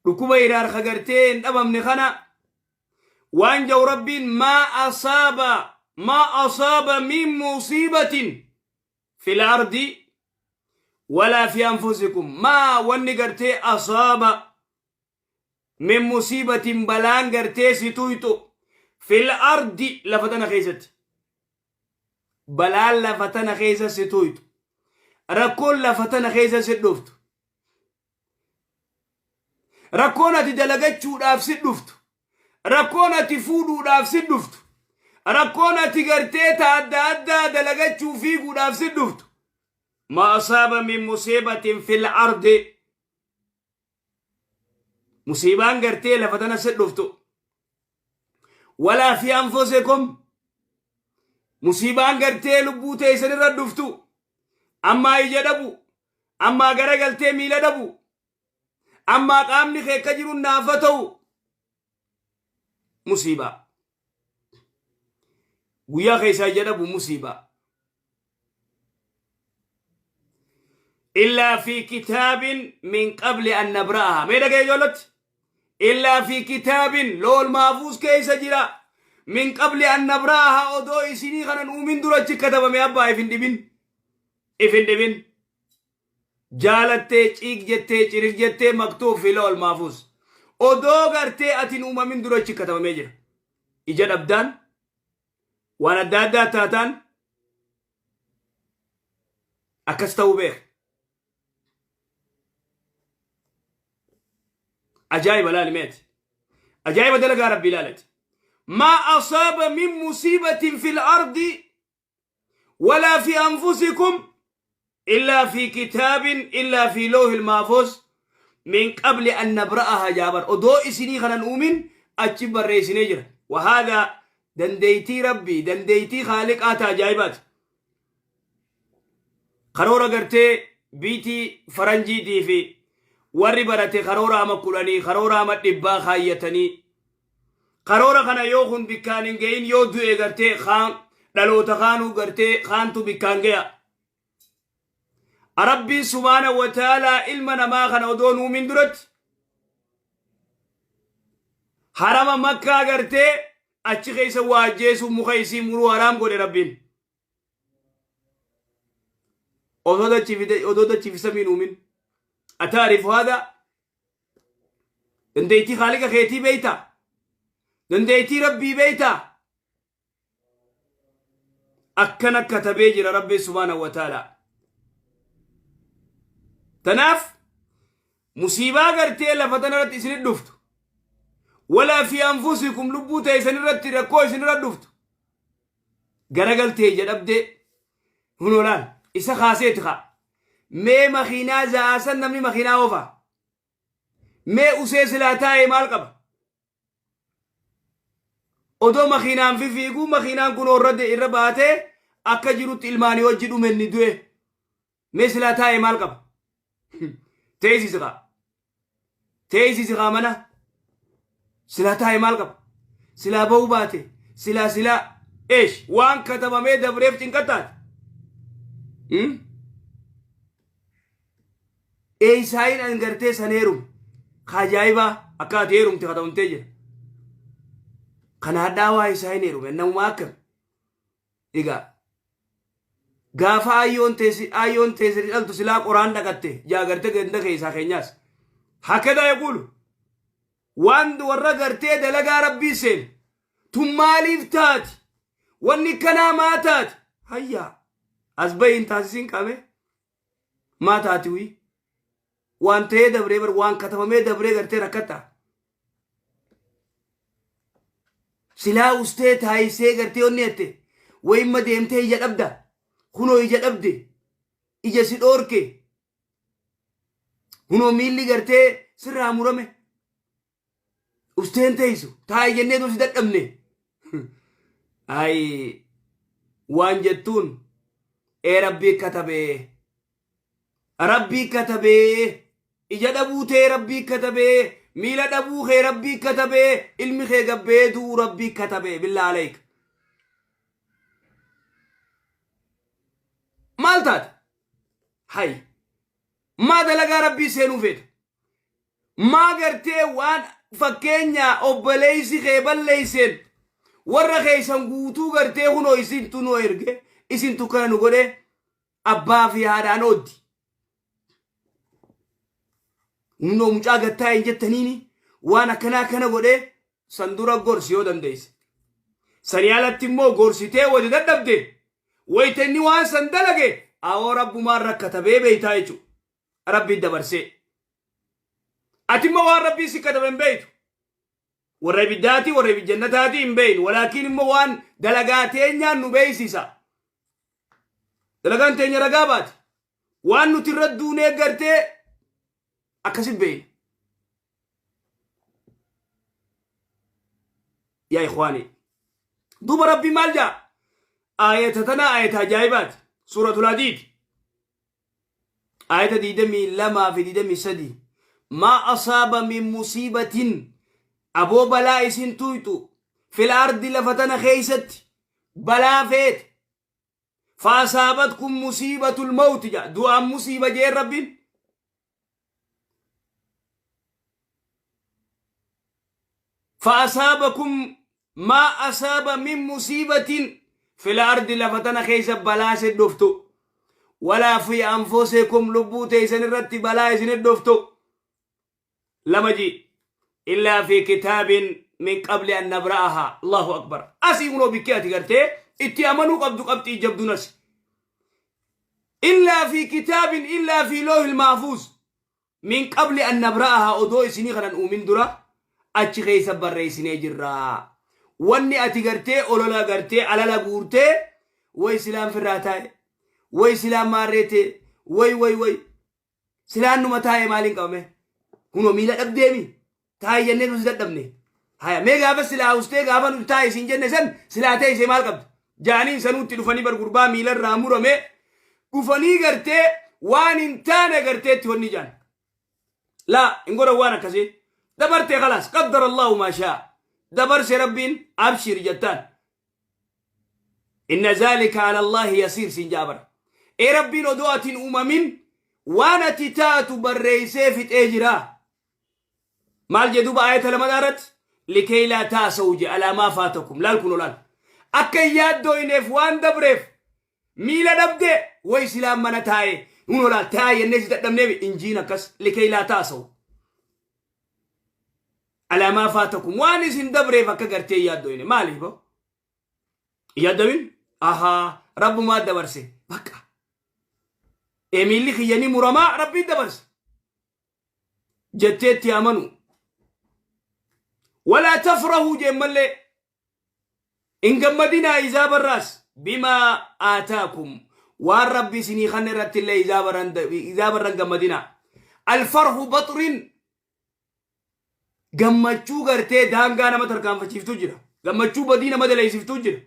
Dhukkuba hiraar ka gartee hin dhabamne kana waan ja'u Rabbiin maa asaaba maa asaaba min musiibatin fil ardi walaa fi anfusikum maa wanni gartee asaaba min musiibatin balaan gartee si tuyxu fil ardi lafa tana keessatti balaan lafa tana keessa si tuyxu rakkoon lafa tana keessa si dhuftu Rakkoon ati dalagachuudhaaf si dhuftu, rakkoon ati fuudhuudhaaf si dhuftu, rakkoon ati gartee ta adda addaa dalagachuu fiiguudhaaf si dhuftu. Ma asaaba min musiibatin fil ardi. Musiibaan gartee lafa tana si dhuftu. Walaa fi anfusikum. Musiibaan gartee lubbuu teessan irra dhuftu. Ammaa ija dhabu, Ammaa garagaltee miila dhabu. Ammaa qaamni kee akka jiru naafa ta'u. Musiibaa. Guyyaa keessaa ija dhabu musiibaa. Illaa fi kitaabin min qabli an nabra'aha. Mee dhaga'e ijoollatti. Illaa fi kitaabin lool maafuus keessa jira. Min qabli an nabra'aha odoo isinii kanan uumin dura achi katabame abbaa if hin dhibin. If hin dhibin. Jaalattee ciig jettee cirig jettee maktuub fi lawal maafuus. Odoo gartee ati hin uumamin dura achi katabamee jira. Ija dhabdaan waan adda addaa taataan akkas ta'uu beeka. Ajaa'iba laali meeti. Ajaa'iba dalagaa rabbii laalati. Maa asaaba min musiibatin fil ardi walaa fi anfusikum illaa fi kitaabin illaa fi loohil maafuus min qabli an nabra'aha jaabar odoo isinii kanan uumin achi barreessinee jira wahaadaa dandeeytii rabbii dandeeytii khaaliqaa ta ajaa'ibaati karoora gartee biitii faranjiitii fi warri barate karoora ama 10 karoora ama dhibbaa kaayyatanii Karoora kana yoo kun bikkaan hin gahin yoo du'e gartee kaan dhaloota kaanuu gartee kaantu bikkaan gaya. Rabbiin subhaana wa ta'aalaa ilma namaa kana odoo nuumin duratti harama makkaa gartee achi keessa waa ajjeesuu muka isii muruu haraam godhe Rabbiin. Odoo dachii fi samiin uumin. Ataarifu haadha Dandeettii Khaaliqa keetii beeytaa? Dandeettii Rabbii beeytaa? Akkana katabee jira Rabbi subhaanahu wa ta'ala. Tanaaf musiibaa gartee lafa tana irratti isinit dhuftu. Walaa fi anfusikum lubbuu teessan irratti rakkoo isin irra dhuftu. Garagaltee ija dhabdee hunoo laal isa kaaseeti kaa. Mee makiinaa za'aasan namni makiinaa oofaa. Mee usee silaa taa'ee maal qaba? Odoo makiinaan fifiiguu makiinaan kun irra irra baatee akka jirutti ilmaanii wajji dhume inni du'e. Mee silaa taa'ee maal qaba? Teessisi kaa. Teessisi kaa mana. Silaa taa'ee maal qaba? Silaa ba'uu baate. Silaa silaa. Eesh waan katabamee dabreef cinqattaati. Eeysaayin an gartee san heerume. Ka ajaa'ibaa akka ati heerumte katabamtee jira. Kana hadhaawaa isaayin heerume namuma akkami. Egaa gaafa ayyoon teessi ayyoon teessi dhaltu silaa qoraan dhaqatte jaa garte ganda keessaa keenyaas. Hakkadaa yaquulu waan warra gartee dalagaa rabbii seenu tun maaliif taati wanni kanaa maa taati hayyaa as bahi hin taasisin qaame maa taati wii waan ta'ee dabree bar waan katabamee dabree gartee rakkatta silaa ustee taayisee gartee onni jette wayimma deemtee ija dhabda kunoo ija dhabde ija si dhoorke kunoo miilli gartee sirraa murame usteen teessu taa'i jennee dursi dadhabne ay waan jettuun ee rabbii katabee rabbii katabee ija dhabuu tee rabbii katabee miila dhabuu kee rabbii katabee ilmi kee gabbee du'uu rabbii katabee billaa aleyk maal taate hay maa dalagaa rabbii seenuu feeta. Maa gartee waan fakkeenya obboleessi kee balleesseen warra keessan guutuu gartee kunoo isintu nu erge, isintu kana nu godhe, abbaa fi haadhaan ooddi. Humnoo mucaa gattaa hin jettaniini waan akkanaa kana godhe san dura gorsi yoo dandeesse. Sanii alatti immoo gorsitee wayita dadhabde, wayita inni waan san dalage, awoo rabbumaan rakkatabee beeytaa jechuudha. Rabbiin dabarsee. Ati immoo waan rabbiin si katabe hin beeytu. Warra ibiddaati, warra ibijjannataati hin beeynu. Walaakiin immoo waan dalagaa teenyaan nu beeysisa. Dalagaan teenya ragaa baati. Waan nuti irra duunee gartee akkasi beeyna. Yaa ikhwaani. Duuba rabbii maal jaa? Aayata tana aayata ajaa'ibaati. Suuratul Hadiid. Aayata 22 fi 23. Maa asaaba min musiibatin, aboo balaa isin tuyxu, fil ardi, lafa tana keeysatti balaa feete, faasaabatkum musiibatul mawti ja du'aan musiiba jeen rabbiin. Faasaabakum maa asaaba min musiibatin fil ardi, lafa tana keessa balaa isin dhuftu, walaa fi anfusikum, lubbuu teessan irratti balaa isin dhuftu, lama ji, illaa fi kitaabin min qabli an nabra'ahaa. Allahu akbar! Asii kunoo bikkee ati gartee itti amanuu qabdu, qabxii jabduun asi. Illaa fi kitaabin, illaa fi loohil mahfuuz, min qabli an nabra'ahaa, odoo isinii kanan uumin dura achi keessa barreessinee jirra. Wanni ati gartee olola gartee alala guurtee, way silaan firraa taa'e, way silaan maarreete, way way way silaan numa taa'e, maaliin qabame? Kunoo miila dhabdeemi, taa'i jennee nuti dadhabne. Haya, mee gaafa silaa ustee gaafa nuti taa'i siin jenne san silaa teessee maal qabda? Jaaniin sanuutti dhufanii bar gurbaa miilarraa murame dhufanii gartee waan hin taane garteetti wanni jaan. Laa, hin godhan waan akkasii. Dabartee khalaas, qaddara Allahu maa shaa. Dabarse rabbiin, abshir jettaan. Inna zaalika ala Allahi yasiir siin jaa bara. Ee, rabbiin odoo ati hin uumamin waan ati taatu barreessee fixee jira. Maal jedhu duuba aayata lamadaa irratti? Likay laa ta'asaw je alaa maa faatakum. Laal kun olaal. Akka hin yaaddooyneef waan dabreef. Miila dhabde, way silaan mana taa'e, kun olaal taa'e jennee si dadhabneef injiin akkas. Likay laa ta'asaw alaa maa faatakum, waan isin dabreef akka gartee hin yaaddooyne. Maaliif boo? Yaaddawin ahaa, rabbumaa dabarse bakka. Ee, miilli kiyya ni muramaa, rabbiin dabarse jetteetti amanu. Walaa tafrahuu jeen mallee hin gammadinaa izaa barraas bimaa aataakum, waan rabbi isinii kanne irratti illee izaa barran gammadinaa. Alfarhu baxrin, gammachuu gartee daangaa nama tarkaanfachiiftuu jira, gammachuu badii nama daleessiftuu jira.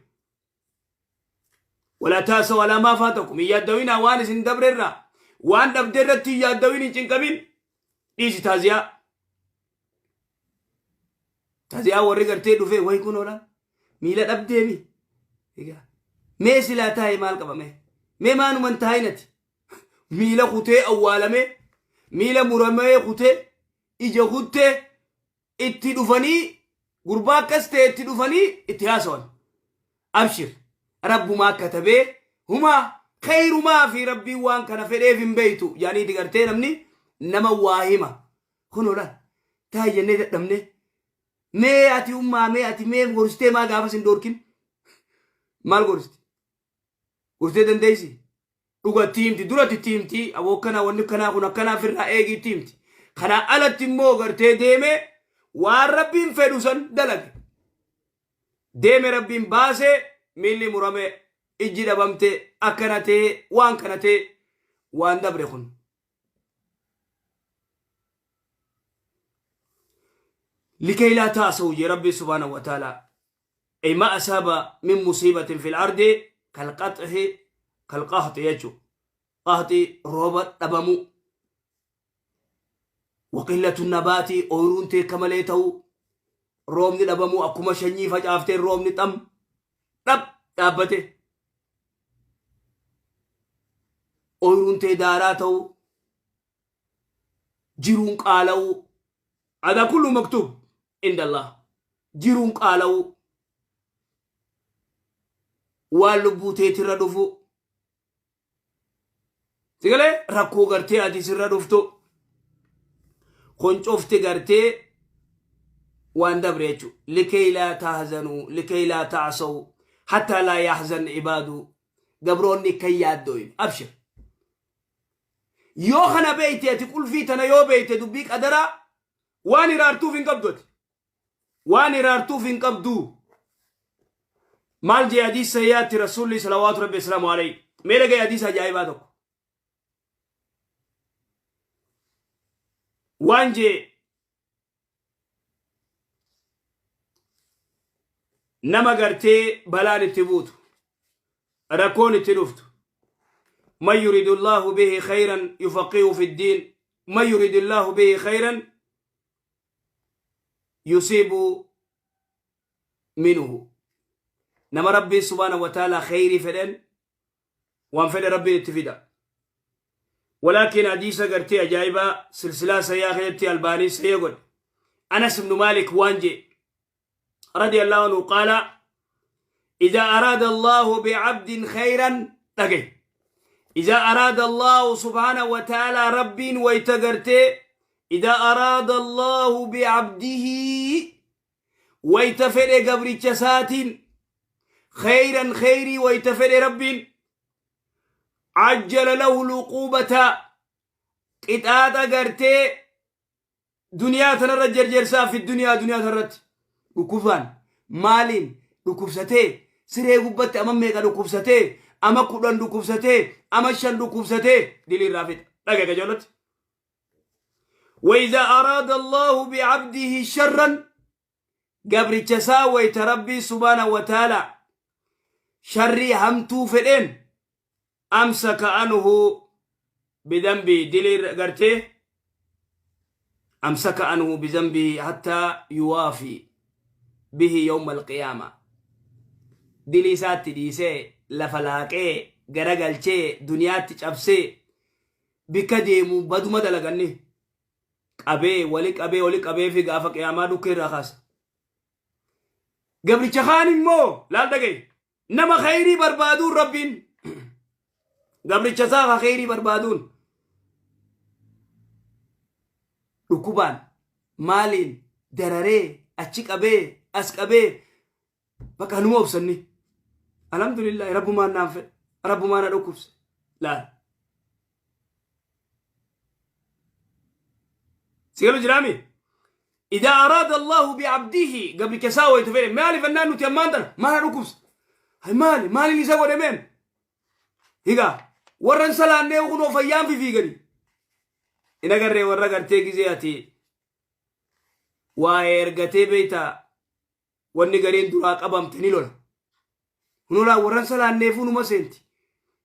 Walaa taasaw alaa maa faatakum, hin yaaddawinaa waan isin dabre irraa, waan dhabde irratti hin yaaddawin, hin cinqamin, dhiisi. Taaziyaa, taaziyaa warri gartee dhufee, way kun oola miila dhabdeemi, egaa mee silaa taa'e maal qabame, mee maanuman taa'inati miila kutee awwaalame, miila muramee kutee ija kuttee itti dhufanii, gurbaa akkas ta'e itti dhufanii itti haasawan. Abshir, rabbumaa katabee, humaa khayrumaa fi rabbiin waan kana fedheef hin beeytu jaaniiti gartee namni nama waa hima. Kun olaan taa'e jennee dadhabne. Mee ati ummaa, mee ati mee gorsitee maa gaafas hin dhoorkin? Maal gorsti? Gorsitee dandeessi? Dhugatti himti, duratti itti himti, aboo akkanaa, wanni akkanaa kun akkanaa, ofirraa eegi itti himti. Kanaa alatti immoo gartee deeme waan rabbiin fedhu san dalage. Deeme, rabbiin baase, miilli murame, ijji dhabamte, akkana ta'e, waan kana ta'e, waan dabre kun. Likay laa ta'asaw jee rabbi subhaanahu wa ta'ala. Ay ma asaaba min musiibatin fil ardi kalqaxhi, kalqaxi jechu. Qaxi, rooba dhabamu. Waqillatu nabaati, ooyiruun teekka malee ta'uu. Roobni dhabamuu, akkuma shanyii facaafteen roobni xam dhab dhaabbate. Ooyiruun tee daaraa ta'uu. Jiruun qaala'uu. Adaa kullu maktuub inda Allah. Jiruun qaala'uu. Waan lubbuu teetirra dhufu. Sigalee rakkoo gartee ati sirra dhuftu. Kun cufti gartee waan dabre jechuudha. Likay laa tahzanuu, likay laa ta'asaw, hattaa laa yahzan ibaadu. Gabroonni akka hin yaaddooyin. Abshir. Yoo kana beeyte ati qulfii tana yoo beeyte dubbii qadaraa waan hiraartuuf hin qabdu ati. Waan hiraartuuf hin qabdu. Maal jee hadiis sayyaatti rasuulli salawaatu rabbi islaamu alayhi. Mee dhagaye hadiis ajaa'ibaa tokko. Waan jee nama gartee balaan itti buutu rakkoon itti dhuftu man yuridu llaahu bihi khayran yufaqihu fi ddiin man yuridu llaahu bihi khayran yusiibu minhu nama rabbiin subhaanahu wa ta'aalaa khayrii fedhen waan fedhe rabbiin itti fida walaakin hadiisa gartee ajaa'ibaa silsilaa sayyaa keessatti albaanii sayya godhe anas ibnu maalik waan jee رضي الله عنه قال إذا أراد الله بعبد خيرا دقي إذا أراد الله سبحانه وتعالى رب ويتقرتي إذا أراد الله بعبده ويتفر قبر سات خيرا خيري ويتفر رب عجل له العقوبة قطاطة قرتي duniyaa tanarra jerjersaa fi duniyaa duniyaa tanarratti dhukkubaan maaliin dhukkubsatee siree gubbatti ama meeqa dhukkubsatee ama 10 dhukkubsatee ama 5 dhukkubsatee dilii irraa fixa dhagaye qajeelatti. وإذا أراد الله بعبده شرا gabricha isaa wayta rabbii subhaanahu wa ta'ala sharrii hamtuu fedheen amsaka anhu bidambii dilii gartee amsaka anhu bidambii hattaa yuwaafi bihi yawma alqiyaama dilii isaatti dhiisee lafa laaqee garagalchee duniyaatti cabsee bikka deemu baduma dalaganni qabee wali qabee wali qabee fi gaafa qiyaamaa dhukkee irraa kaasa. Gabricha kaan immoo laal dhagaye nama khayrii barbaaduun rabbiin gabricha isaa ka khayrii barbaaduun dhukkubaan maaliin dararee achi qabee as qabee bakka numa obsanni alhamdulillah rabbumaan naan fedhe rabbumaan na dhukkubse laal Sigalu jiraami? Idaa araada Allahu bi'abdihi gabricha isaa wayita fedhe maaliif ennaan nuti ammaan tana maala dhukkubsa? Hay maali maaliin isa godhe meen? Higaa warra hin salaannee kunoo fayyaan fifiigani. Hin agarree warra gartee gizee ati waa'ee ergatee beektaa Wanni gariin duraa qabamte ni lola. Hunolaa warran salaanneefuu numa seenti.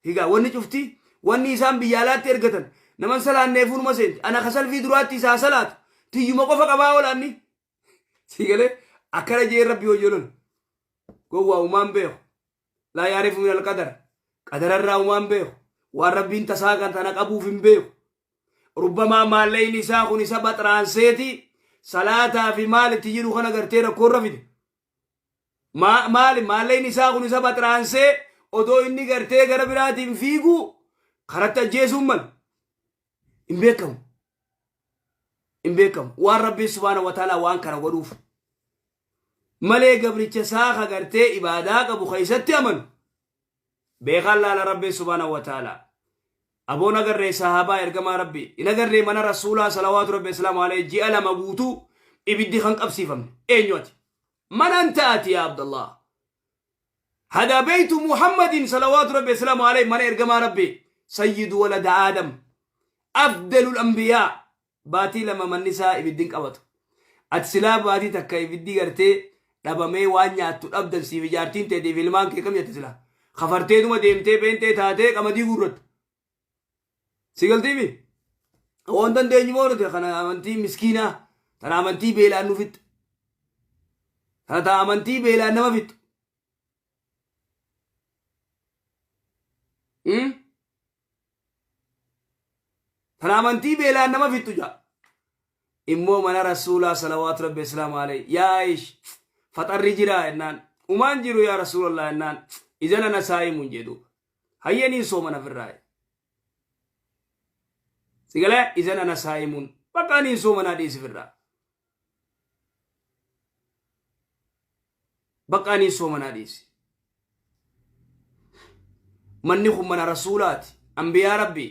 Egaa wanni cufti wanni isaan biyya alaatti ergatan naman salaanneefuu numa seenti. Ana ka salfii duraatti isaa salaatu tiyyuma qofa qabaa oolaanni. Sii galee akkana jee rabbi hojii lola. Gowwaa umaan beeku. Laa yaarifu min alqadar. Qadararraa umaan beeku. Waan rabbiin tasaa kan tana qabuuf hin beeku. Rubbamaa maallaqni isaa kun isa baxraanseeti salaataa fi maal itti jiru kana gartee rakkoo irra fide. Maali maallaqni isaa kun isa baxraansee odoo inni gartee gara biraatiin fiigu karatti ajjeesuun mala. Hin beekamu. Hin beekamu. Waan Rabbiin subhaana wa ta'ala waan kana godhuuf. Malee gabricha isaa ka gartee ibaadaa qabu keessatti amanu. Beekaan laala Rabbiin subhaanahu wa ta'ala. Aboon agarree sahaabaa ergamaa Rabbii. Hin agarree mana Rasuulaa salawaatu Rabbi islaamu alayhi ji'a 2 guutuu ibiddi kan qabsiifamne. Eenyu ati? Man anta ati yaa Abdallah? Hada beeytu Muhammadin salawaatu Rabbi islaamu alayhi mana ergamaa Rabbii. Sayyidu walada Aadam. Afdalul anbiyaa. Baatii 2 manni isaa ibiddi hin qabatu. Ati silaa baatii takka ibiddi gartee dhabamee waan nyaattu dhabdan siif ijaartiin teetiif ilmaan kee kam jette silaa. Kafarteetuma deemtee pheenxee taatee qamadii guurratta. Si galtiimi? Waan dandeenyu moo nuti kana amantii miskiinaa tana amantii beelaan nu fixxe. Tana ta amantii beelaan nama fixxu. Tana amantii beelaan nama fixxu jaa. Immoo mana Rasuulaa salawaatu rabbi islaamu alayhi. Yaa Ayish faxarri jiraa jennaan. Umaan jiru yaa Rasuulallah jennaan. Izan ana saa'imun jee duuba. Hayyee niin soomana ofirraa. Sigalee izan ana saa'imun. Bakka niin soomanaa dhiisi ofirraa. Bakka niin soomanaa dhiisi. Manni kun mana Rasuulaati. Ambiyaa Rabbii.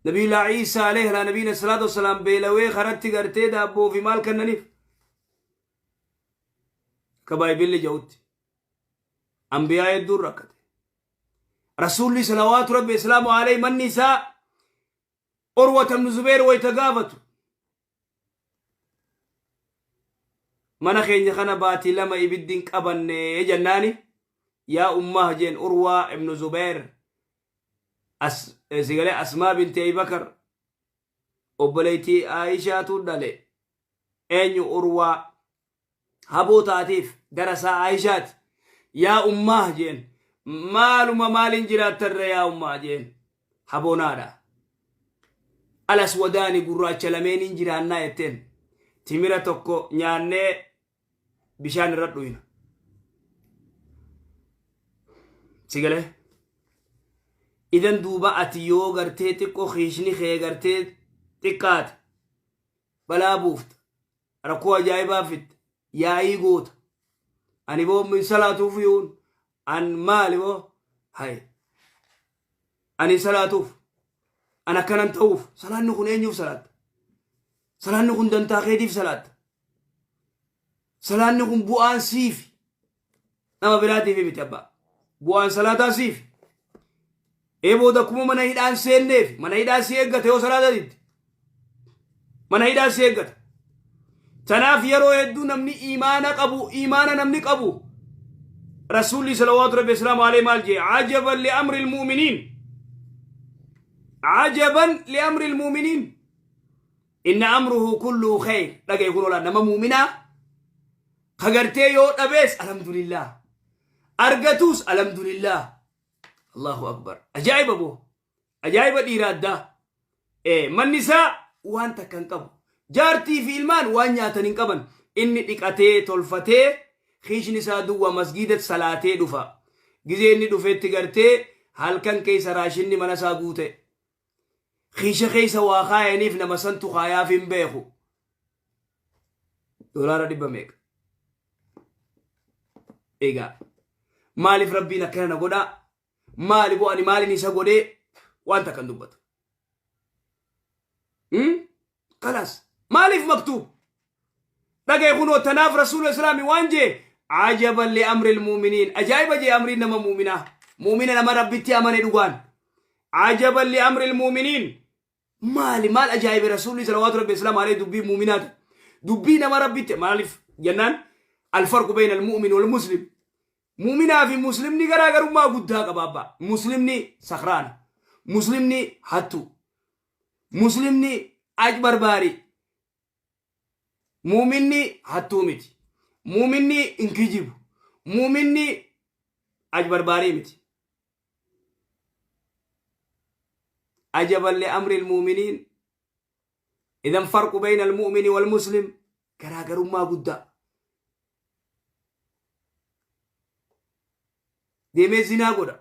Nabiyullaa Ciisaa alayhi alaa nabiyina salaatu wassalaam beelawee karatti gartee daabboo fi maal kennaniif? Akka baayibilli jedhutti. Ambiyaa hedduun rakkate. Rasuulli salawaatu rabbi islaamu alayhi manni isaa Urwata ibn Zubeer wayta gaafatu. Mana keenya kana baatii lama ibiddi hin qabanne jennaani yaa ummaah jeen Urwaa ibn Zubeer as sigalee Asmaa binti Abibakar obboleettii Aayishaatu dhale eenyu Urwaa haboo taatiif darasaa Aayishaati yaa ummaah jeen maaluma maaliin jiraattarre yaa ummaah jeen haboonaadha alaswadaani gurraacha lameeniin jiraannaa jetteen timira tokko nyaannee bishaan irra dhuyna sigalee idan duuba ati yoo gartee xiqqoo kiishni kee gartee xiqqaate balaa buufta rakkoo ajaa'ibaa fidda yaa'ii goota ani boo min salaatuuf yoon an maali boo hay ani salaatuuf an akkanan ta'uuf salaanni kun eenyuuf salaatta salaanni kun dantaa keetiif salaatta salaanni kun bu'aan siifi nama biraatiif miti abbaa bu'aan salaataa siifi ee booda akkuma mana hidhaan seenneef mana hidhaa si eeggata yoo salaata didde mana hidhaa si eeggata tanaaf yeroo hedduu namni imaana qabu imaana namni qabu rasuulli salawaatu rabbi islaamu alayhi maal jee ajaban liamri ilmu'miniin ajaban liamri ilmu'miniin inna amruhu kulluhu khayr dhagaye kun olaan nama mu'minaa ka gartee yoo dhabees alhamdulillah argatuus alhamdulillah Allahu akbar ajaa'iba boo ajaa'iba dhiira addaa manni isaa waan takka hin qabu jaartii fi ilmaan waan nyaatan hin qaban inni dhiqatee tolfatee kiishni isaa duwwa masgiidat salaatee dhufa gizee inni dhufetti gartee halkan keessa raashinni mana isaa guute kiisha keessa waa kaayaniif nama santu kaayaaf hin beeku doolaara dhibba meeqa egaa maaliif rabbiin akkana na godhaa maali boo ani maalin isa godhee waan takka hin dubbatu kalaas maaliif maktuub dhagaye kunoo tanaaf rasuula islaami waan jee ajaban li amri ilmuuminiin ajaa'iba jee amriin nama muuminaa muumina nama rabbitti amane dhugaan ajaban li amri ilmuuminiin Maali maal ajaa'ibe rasuulli salawaatu rabbi islaam alayhi dubbii muuminaati. Dubbii nama rabbitti maaliif jennaan alfarqu bayna almu'min wal muslim. Muuminaa fi muslimni garaagarummaa guddaa qaba abbaa. Muslimni sakraana. Muslimni hattu. Muslimni ajbarbaari. Muuminni hattuu miti. Muuminni hin kijibu. Muuminni ajbarbaarii miti. Ajaban li amri almu'miniin. Idan farqu bayna almu'mini wal muslim garaagarummaa guddaa. Deemee zinaa godha.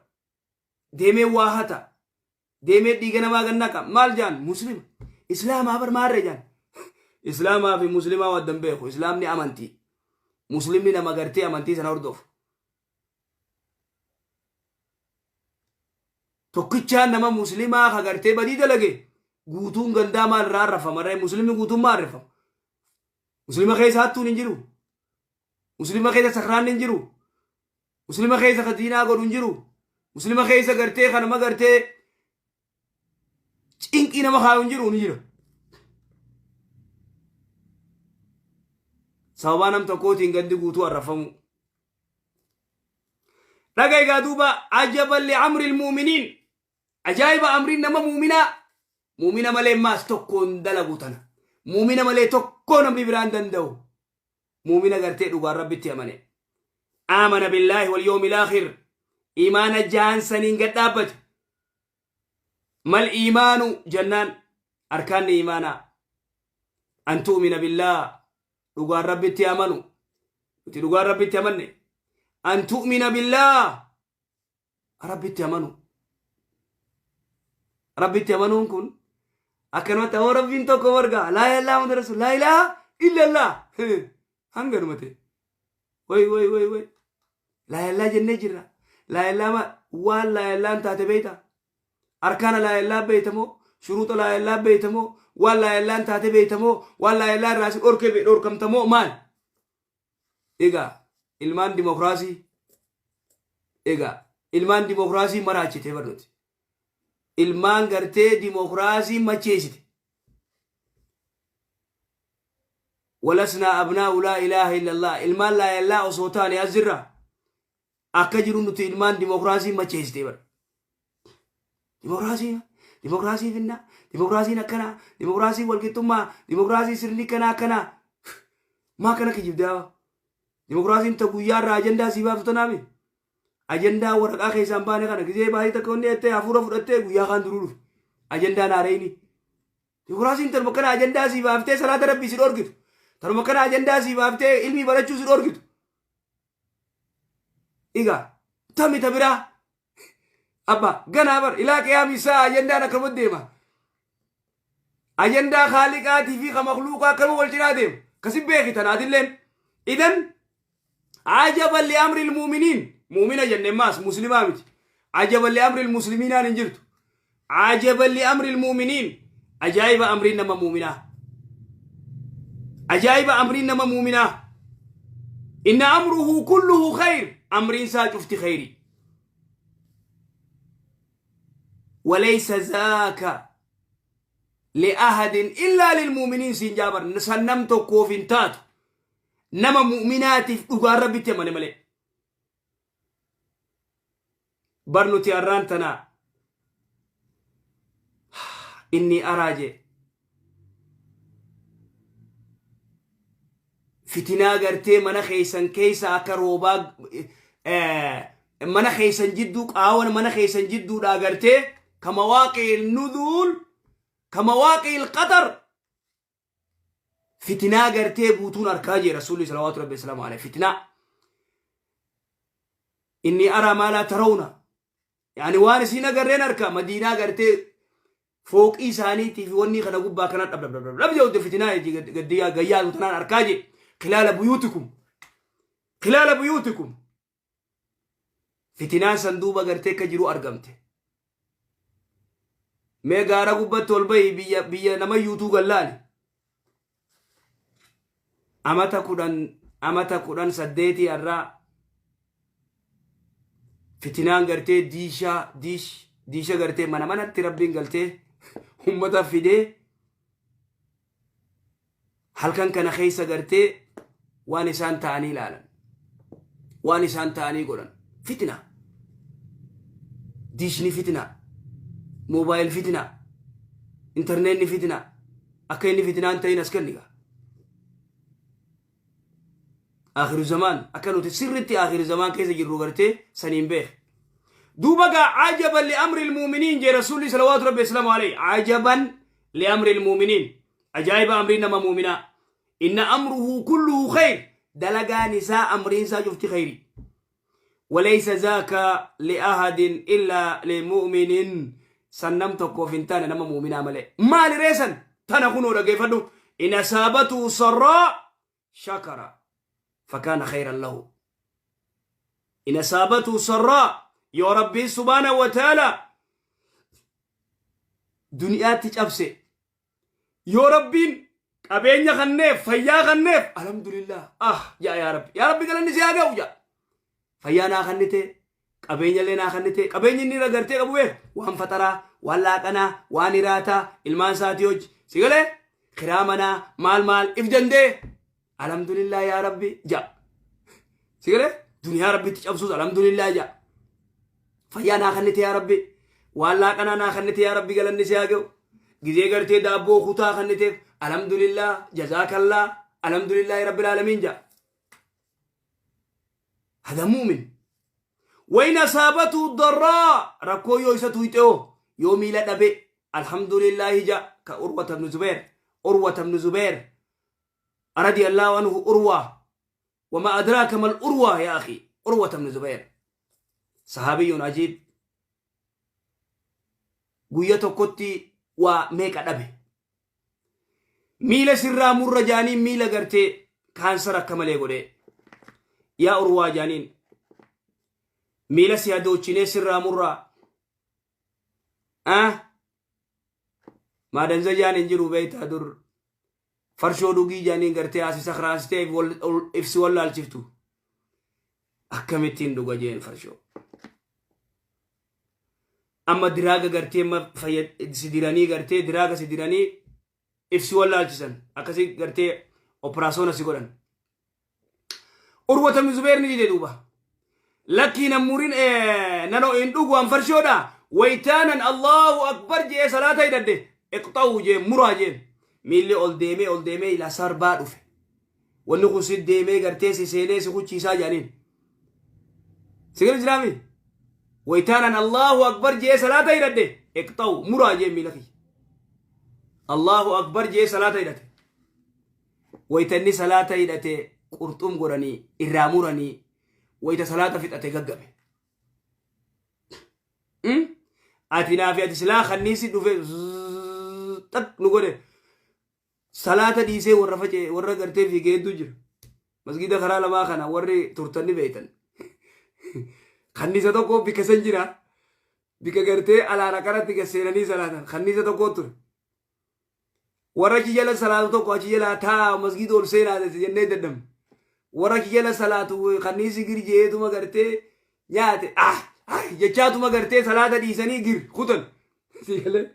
Deemee waa hata. Deemee dhiiga namaa gannaqa. Maal jaan? Muslima. Islaamaa bar maarre jaan. Islaamaa fi muslimaa waddan beeku. Islaamni amantii. Muslimni nama gartee amantii sana hordofu. Tokkichaan nama muslimaa ka gartee badii dalage guutuun gandaa maal irraa arrafama ree muslimni guutuun maal arrafama? Muslima keessa hattuun hin jiru. Muslima keessa sakraanni hin jiru. Muslima keessa ka diinaa godhu hin jiru. Muslima keessa gartee ka nama gartee cinqii nama kaayu hin jiru ni jira. Sababaa nam tokkootiin gandi guutuu arrafamuu. Dhaga egaa duuba ajaban li'amri ilmu'miniin ajaa'iba amriin nama mu'minaa mu'mina malee maas tokkoon dalagu tana mu'mina malee tokkoo namni biraan danda'u mu'mina gartee dhugaan rabbitti amane aamana billaahi wal yawmil aakhir imaana jaan saniin gad dhaabbate. Mal iimaanu jennaan, arkaanni iimaanaa an tu'mina billaa, dhugaan Rabbitti amanu. Nuti dhugaan Rabbitti amanne. An tu'mina billaa, Rabbitti amanu. Rabbitti amanuun kun akkanumatti awoo Rabbiin tokko marga, laa ilaaha Muhammad rasul, laa ilaaha illallah, hanganuma ta'e. Way way way way, laa ilaaha jennee jirra. Laa ilaaha waan laa ilaahaan taate beeyta? Arkaana laa ilaaha beeytamoo? Shuruuxa laa ilaaha beeytamoo? Waan laa ilaahaan taate beeytamoo? Waan laa ilaaha irraa si dhorke dhorkamtamoo? Maal egaa ilmaan dimokiraasii, egaa ilmaan dimokiraasii maraachite barnuti, ilmaan gartee dimokiraasii macheessite. Walasnaa abnaa'u laa ilaaha illallah, ilmaan laa ilaaha osoo taane as jirra akka jiru nuti ilmaan dimokiraasii macheessite bar. Dimokiraasii, dimokiraasii finna, dimokiraasiin akkanaa, dimokiraasii walqixxummaa, dimokiraasii sirni kanaa akkanaa. Maa kana kijibdaa? Dimokiraasiin ta guyyaa irraa ajandaa sii baaftu tanaami. Ajandaa waraqaa keessaan baane kana gizee baay'ee takka wanni jettee hafuura fudhattee guyyaa kaan duruu dhufe. Ajandaan haarayni. Dimokiraasiin tanuma kana ajandaa sii baaftee salaata Rabbii si dhorkitu. Tanuma kana ajandaa sii baaftee ilmii barachuu si dhorkitu. Egaa tami ta biraa abba ganaa bar ilaa qiyaamii isaa ajandaan akkanuma deema. Ajandaa kaaliqaatii fi ka makluuqaa akkanuma wal cinaa deema. Kasi beeki tanaatilleen. Idan ajaban li amri ilmuuminiin, muumina jenne maas muslimaa miti. Ajaban li amri ilmuslimiinaan hin jirtu. Ajaban li amri ilmuuminiin, ajaa'iba amriin nama muuminaa. Ajaa'iba amriin nama muuminaa. Inna amruhu kulluhu khayr, amriin isaa cufti khayri. Walaysa zaaka li'ahadin illaa lilmuuminiin siin jaabar, san nam tokkoof hin taatu, nama mu'minaatiif dhugaan Rabbitti amane malee. Bar nuti arraan tana inni araa jee fitinaa gartee mana keessan keessa akka roobaa mana keessan jidduu, qaawan mana keessan jidduudhaa gartee kama waaqii nuduul, kama waaqii qaxar, fitinaa gartee guutuun arkaa jee Rasuulli salawaatu rabbi wasalaamu alayhi. Fitinaa inni araa maa laa tarawna, yaani waan isiin agarreen arka. Madiinaa gartee fooqii isaaniitii fi wanni kana gubbaa kana dhab dhab dhab dhab jedhu, fitinaa gaddiyaa gayyaatu tanaan arkaa jee. Khilaala buyuutikum, khilaala buyuutikum, fitinaan san duuba gartee akka jiru argamte. Mee gaara gubbatti ol bahi, biyya biyya nama yuutuu gallaali. Amata 10, amata 18 har'aa fitinaan gartee diishaa diish diisha gartee mana manatti Rabbiin galtee ummata fidee halkan kana keessa gartee waan isaan ta'anii ilaalan, waan isaan ta'anii godhan. Fitina, diishni fitina, mobile fitina, intarneetni fitina. Akka inni fitinaan ta'in as kenniga. Akhiru zamaan akka nuti sirritti akhiru zamaan keessa jirru gartee saniin beek. Duuba gaa ajaban li amri ilmuuminiin jee Rasuulli salawaatu rabbi islaamu alayhi. Ajaban li amri ilmuuminiin, ajaa'iba amriin nama muuminaa. Inna amruhu kulluhu khayr, dalagaan isaa, amriin isaa cufti khayri. Walaysa zaaka li'ahadin illaa limu'minin, san nam tokkoof hin taane nama muuminaa malee. Maali reesan tana? Kunoo dhageeffadhu. In asaabatuu sarraa shakara fakaana khayran lahu. In asaabatuu sarraa, yoo Rabbiin subhaanahu wa ta'ala duniyaatti cabse, yoo Rabbiin qabeenya kanneef, fayyaa kanneef, alhamdulillah ah yaa yaa Rabbi, yaa Rabbi, galanni si haa ga'u jaa. Fayyaa naa kannite, qabeenya illee naa kannite. Qabeenyi inni irra gartee qabu beek, waan faxaraa, waan laaqanaa, waan hiraataa ilmaan isaatii hojii si galee, kiraa manaa, maal maal if dandee, alhamdulillah yaa Rabbi jaa. Si galee, duniyaa Rabbitti cabsuus alhamdulillah jaa. Fayyaa naa kannite yaa Rabbi, waan laaqanaa naa kannite yaa Rabbi, galanni si haa ga'u. Gizee gartee daabboo kutaa kanniteef, alhamdulillah, jazaakallaa, alhamdulillahi rabbil aalamiin jaa. Hada mu'min. Wayin asaabatu darraa, rakkoo yoo isa tuyxeoo, Yoo miila dhabe alhamdulillaahi ja ka Urwata ibn Zubeer, Urwata ibn Zubeer radiyallahu anhu. Urwaa wama adraaka mal Urwaa yaa akhi, Urwata ibn Zubeer sahabiyyun ajiib. Guyya tokkotti waa meeqa dhabe. Miila sirraa murra jaaniin, miila gartee kaansara akka malee godhee. Yaa Urwaa jaaniin, miila si hadoochinee sirraa murraa. Ah, maadanzajaan hin jiru beektaa, dur farshoo dhugii jaaniin gartee asi sakraasitee ibsi wallaalchiftu. Akkamittiin dhuga jeen farshoo. Amma diraaga gartee amma si diranii, gartee diraaga si diranii ibsi wallaalchisan, akkasii gartee operaasyoona si godhan. Urwata ibn Zubeer ni dide duuba. Lakkii nan murin, nanoo hin dhugu an farshoodha. Waytaanan Allahu akbar jee salaata hidhadhe. Iqxa'uu jee, muraa jeen. Miilli ol deemee ol deemee ilaa sarbaa dhufe. Wanni kun si deemee gartee si seenee si kuchiisaa jedhaniin. Sigala jiraami? Waytaanan Allahu akbar jee salaata hidhadhe. Iqxa'uu, muraa jeen miila kiyya. Allahu akbar jee salaata hidhate. Wayta inni salaata hidhate qurxum godhanii irraa muranii, wayta salaata fixate gaggabe. Ati naafi ati silaa kanniisi dhufe xaq nu godhe salaata dhiisee warra facee warra gartee fiigee hedduu jira. Masgiida karaa lamaa kana warri turtan ni beektan. Kanniisa tokko bikka san jira. Bikka gartee alaan akkanatti gad seenanii salaatan kanniisa tokko ture. Warra achi jala salaatu tokko achi jala taa masgiida ol seenaa jennee dadhabne. Warra achi jala salaatu kanniisi gir jeetuma gartee nyaate ah ah jechaatuma gartee salaata dhiisanii gir kutan. Sigalee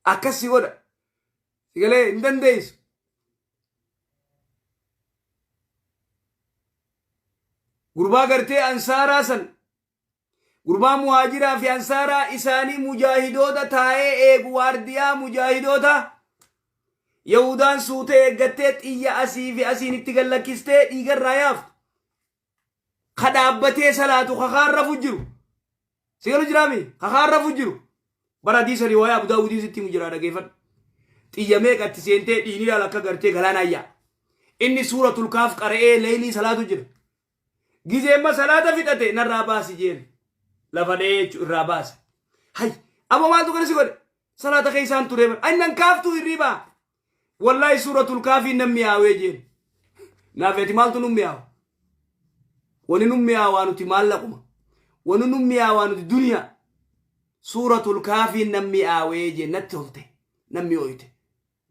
akkas si godha. Sigalee hin dandeessu. Gurbaa gartee ansaaraa san, gurbaa muhaajiraa fi ansaaraa isaanii mujaahidoota taa'ee eegu, waardiyaa mujaahidoota, Yahudaan suutee eeggattee xiyya asii fi asiin itti gallakkistee dhiigarraa yaaftu. Ka dhaabbatee salaatu kakaan rafu jiru. Sigalu jiraami? Kakaan rafu jiru. Bara hadiisa riwaayaa Abu Daawudiin sitti himu jira, dhageeffadhu. Xiyya meeqa itti seentee dhiigni ilaala akka gartee galaanaa yaa. Inni suuratul kaaf qara'ee leeylii salaatu jira. Gizee amma salaata fixate narraa baasi jeen. Lafa dha'ee jechuun irraa baase. Hay, aboo maaltu kana si godhe? Salaata keessaan ture bara. Annan kaaftuu hirribaa. Wallaahi suuratul kaafiin nan mi'aawee jeen. Naaf ati maaltu nu mi'aawa? Wani nu mi'aawaa nuti maallaquma. Wani nu mi'aawaa nuti duniyaa. Suuratul kaafiin nan mi'aawee jeen, natti tolte. Nan mi'ooyte.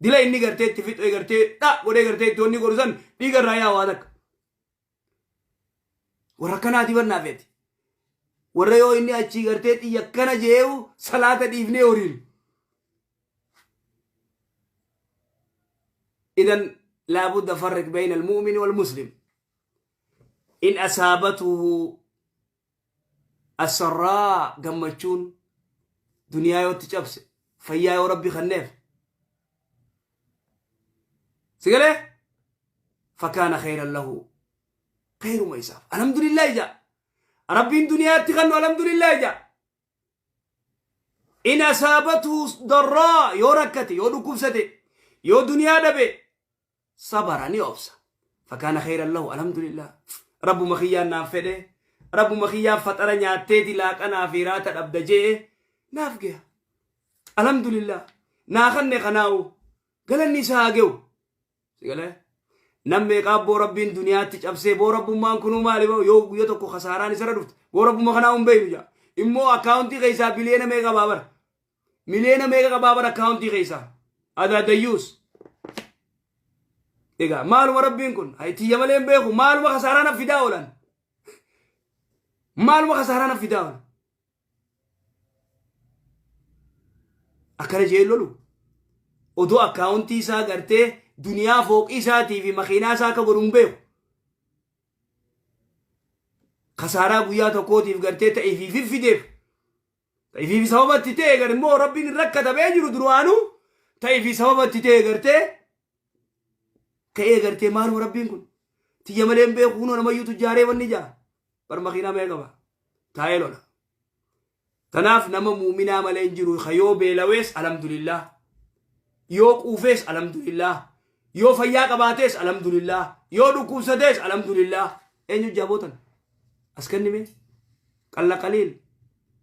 Dila inni gartee itti fixee gartee dha godhee gartee itti wanni godhu san dhiiga irraa yaa'u haa takka. Warra akkanaati bannaa feeti. Warra yoo inni achii gartee xiyya akkana jee'u salaata dhiifnee horiin. Idan laabudda farriq bayna almu'min wal muslim. In asaabatuhu asarraa, gammachuun duniyaa yoo itti cabse, fayyaa yoo rabbi kenneef, sigalee fakaana khayran lahu, khayruma isaaf, alhamdulillah ija rabbiin duniyaatti kennu, alhamdulillah ija. In asaabatuhu darraa, yoo rakkate, yoo dhukkubsate, yoo duniyaa dhabe, sabara, ni obsa, fakaana khayran lahu, alhamdulillah, rabbuma kiyyaan naaf fedhe, rabbuma kiyyaan faxara nyaatteeti laaqanaa fi raata dhabda jee naaf geha, alhamdulillah, naa kanne, kanaawu galanni isaa haa gehu. Sigalee nam meeqaa boo rabbiin duniyaatti cabsee, boo rabbummaan kunuu maali, boo yoo guyya tokko kasaaraan isarra dhufte, boo rabbuma kanaa hin beeynu jaa. Immoo akkaawuntii keessaa biliyeena meeqa qabaa bara, miliyoona meeqa qabaa bara akkaawuntii keessaa adaa dayyuus. Egaa maaluma rabbiin kun tiyya malee hin beeku, maaluma kasaaraa na fidaa oolan, maaluma kasaaraa na fidaa oolan, akkana jee lolu odoo akkaawuntii isaa gartee duniyaa fooqii isaatii fi makiinaa isaa akka godhu hin beeku. Kasaaraa guyyaa tokkootiif gartee ta'ee fi fiffideef ta'ee fi sababa itti ta'e gar immoo rabbiin rakkatamee jiru duraanuu ta'ee fi sababa itti ta'e gartee ka'ee gartee maaluma rabbiin kun tiyya malee hin beeku, kunoo namayyuu tujjaaree wanni jaa bar makiinaa mee qaba taa'ee lola. Tanaaf nama muuminaa malee hin jiru ka yoo beelawees alhamdulillah, yoo quufees alhamdulillah, yoo fayyaa qabaatees alhamdulillah, yoo dhukkubsatees alhamdulillah. Eenyu jabootan as kennime qalla qaliil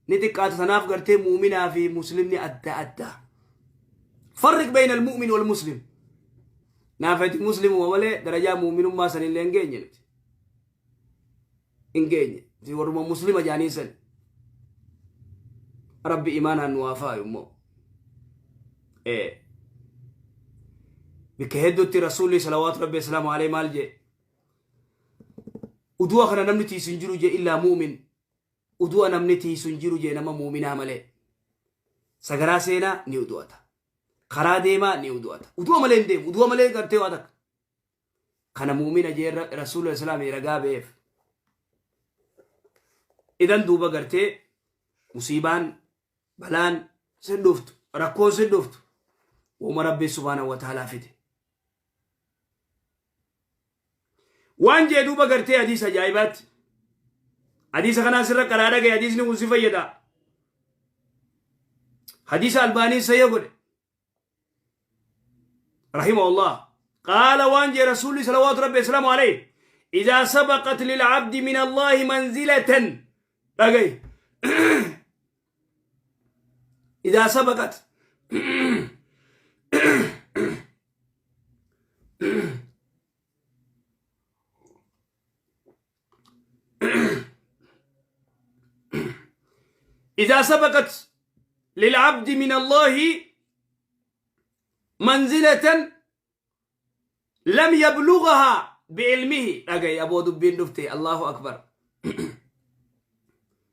ni xiqqaata. Tanaaf gartee muuminaa fi muslimni adda adda. Farriq bayna almu'min wal muslim. Naafati muslimuma malee darajaa muuminummaa sanillee hin geenye nuti. Hin geenye. Nuti warruma muslima jaaniin san. Rabbi imaanaan nu haa faayu immoo. Bikka hedduutti Rasuulli salawaatu Rabbi islaamu alayhi maal jee? Udu'a kana namni tiisu hin jiru jee illaa muumin. Udu'a namni tiisu hin jiru jee nama muuminaa malee. Sagaraa seenaa ni udu'ata. Karaa deemaa ni udu'ata. Udu'a malee hin deemu. Udu'a malee gartee waa takka. Kana mu'mina jee Rasuula Islaamii ragaa ba'eef. Idan duuba gartee musiibaan balaan sin dhuftu, rakkoon sin dhuftu, wama Rabbi subhaanahu wa ta'aalaa fide. Waan jee duuba gartee hadiisa ajaa'ibaatti. Hadiisa kanaan sirra qaraa dhagaye, hadiisni kun si fayyada. Hadiisa Albaaniin sayya godhe. رحمه الله قال وان رسول صلوات ربي وسلامه عليه: إذا سبقت للعبد من الله منزلة. أجي إذا سبقت إذا سبقت للعبد من الله منزلة لم يبلغها بعلمه. dhagaye aboo, dubbiin dhufte. Allahu akbar.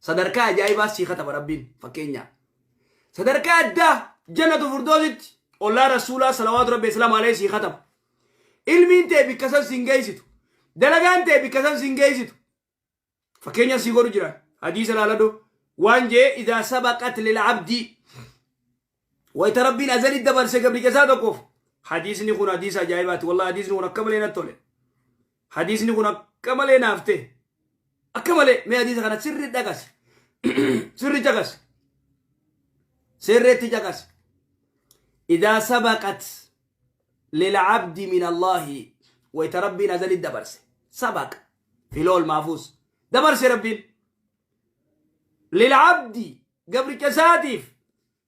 Sadarkaa ajaa'ibaa sii kataba Rabbiin. Fakkeenya sadarkaa addaa jannatu furdoositti ollaa Rasuulaa salawaatu Rabbi islaam alayhi sii kataba. Ilmiin ta'e bikka san siin geessitu, dalagaan ta'e bikka san siin geessitu. Fakkeenya sii godhu jira. Hadiisa laaladhu. Waan jee: إذا سبقت للعبد, wayta Rabbiin azali dabarse gabricha isaa tokkoof. Hadiisni kun hadiisa ajaa'ibaati wallahi. Hadiisni kun akka malee natti tole. Hadiisni kun akka malee naaf ta'e, akka malee. Mee hadiisa kana sirri dhaqasi, sirri caqasi, sirriitti caqasi. إذا سبقت للعبد من الله, wayta Rabbiin azali dabarse, سبق في اللوح المحفوظ, dabarse Rabbiin للعبد gabricha isaatiif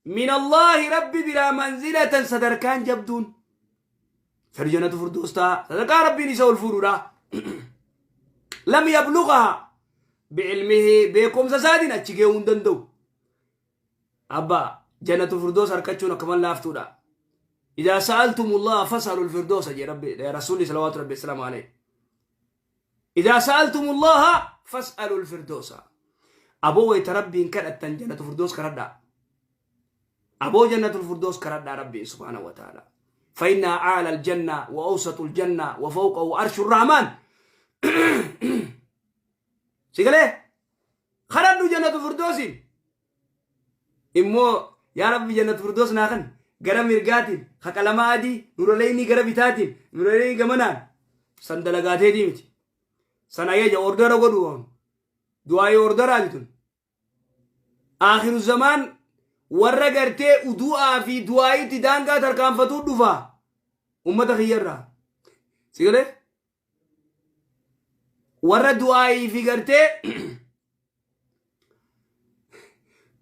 من الله Rabbi biraa منزلة sadarkaan jabduun sadi jannatu furdoos ta'a, sadarkaa Rabbiin isa ol fuudhuudha. لم يبلغها بعلمه, beekumsa isaatiin achi gahuu hin danda'u. Abbaa, jannatu furdoos harkachuun akkaman laaftuudha. إذا سألتم الله فاسألوا الفردوس jee Rabbi Rasuulli salawaatu Rabbi السلام عليه. إذا سألتم الله فاسألوا الفردوس. Aboo, wayta Rabbiin kadhattan jannatu furdoos kadhadhaa. Aboo, jannatul furdoos kadhadhaa Rabbiin سبحانه وتعالى. فإنها أعلى الجنة وأوسط الجنة وفوقه عرش الرحمن. Sigalee kadhadhu jannatu furdoosiin. Immoo yaa Rabbi, jannatu furdoos naa kan gara mirgaatiin haqalamaa adii nuraleeyni, gara bitaatiin nuraleeyni, gamanaan san dalagaateetii miti. San ajaja ordara godhu, du'aayii ordaraati tun. Aakhiru zamaan warra gartee udu'aa fi du'aayitti daangaa tarkaanfatuu dhufa ummata kiyyarraa. Sigalee warra du'aayii fi gartee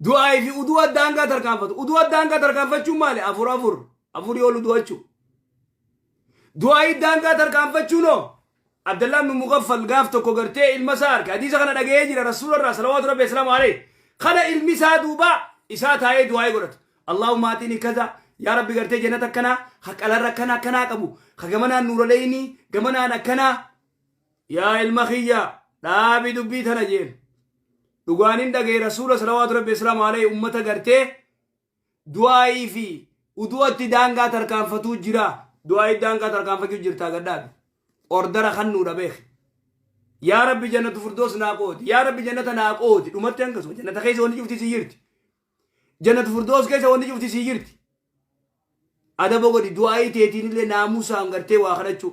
du'aayii fi udu'a daangaa tarkaanfatu. Udu'a daangaa tarkaanfachuun maali? Afur afur afurii ol udu'achuu. Du'aayii daangaa tarkaanfachuunoo Abdallah ibn Mughaffal gaaf tokko gartee ilma isaa arge. Hadiisa kana dhaga'ee jira Rasuula irraa salawaatu Rabbi islaamu alayhi. Kana ilmi isaa duuba isaa taa'ee du'aayii godhatu. اللهم أعطني كذا, yaa Rabbi, gartee jannata akkanaa haqalarra akkanaa akkanaa qabu ka gamanaan nuuraleeyni gamanaan akkanaa. Yaa ilma kiyya, dhaabi dubbii tana jeen. Dhugaanin dhaga'e Rasuula salawaatu Rabbi islaamu alayhi ummata gartee du'aayii fi udu'atti daangaa tarkaanfatuu jira. Du'aayii daangaa tarkaanfachuu jirtaa, gadhaabi. Ordara kannuudha beek. Yaa Rabbi, jannatu furdoos naa qoodi. Yaa Rabbi, jannata naa qoodi. Dhumatti hangasuma jannata keessa wanni cufti sii jirti. Jannatu furdoos keessa wanni cufti sii jirti. Adaba godhi du'aayii teetiin illee naamusaan gartee waa kadhachuu.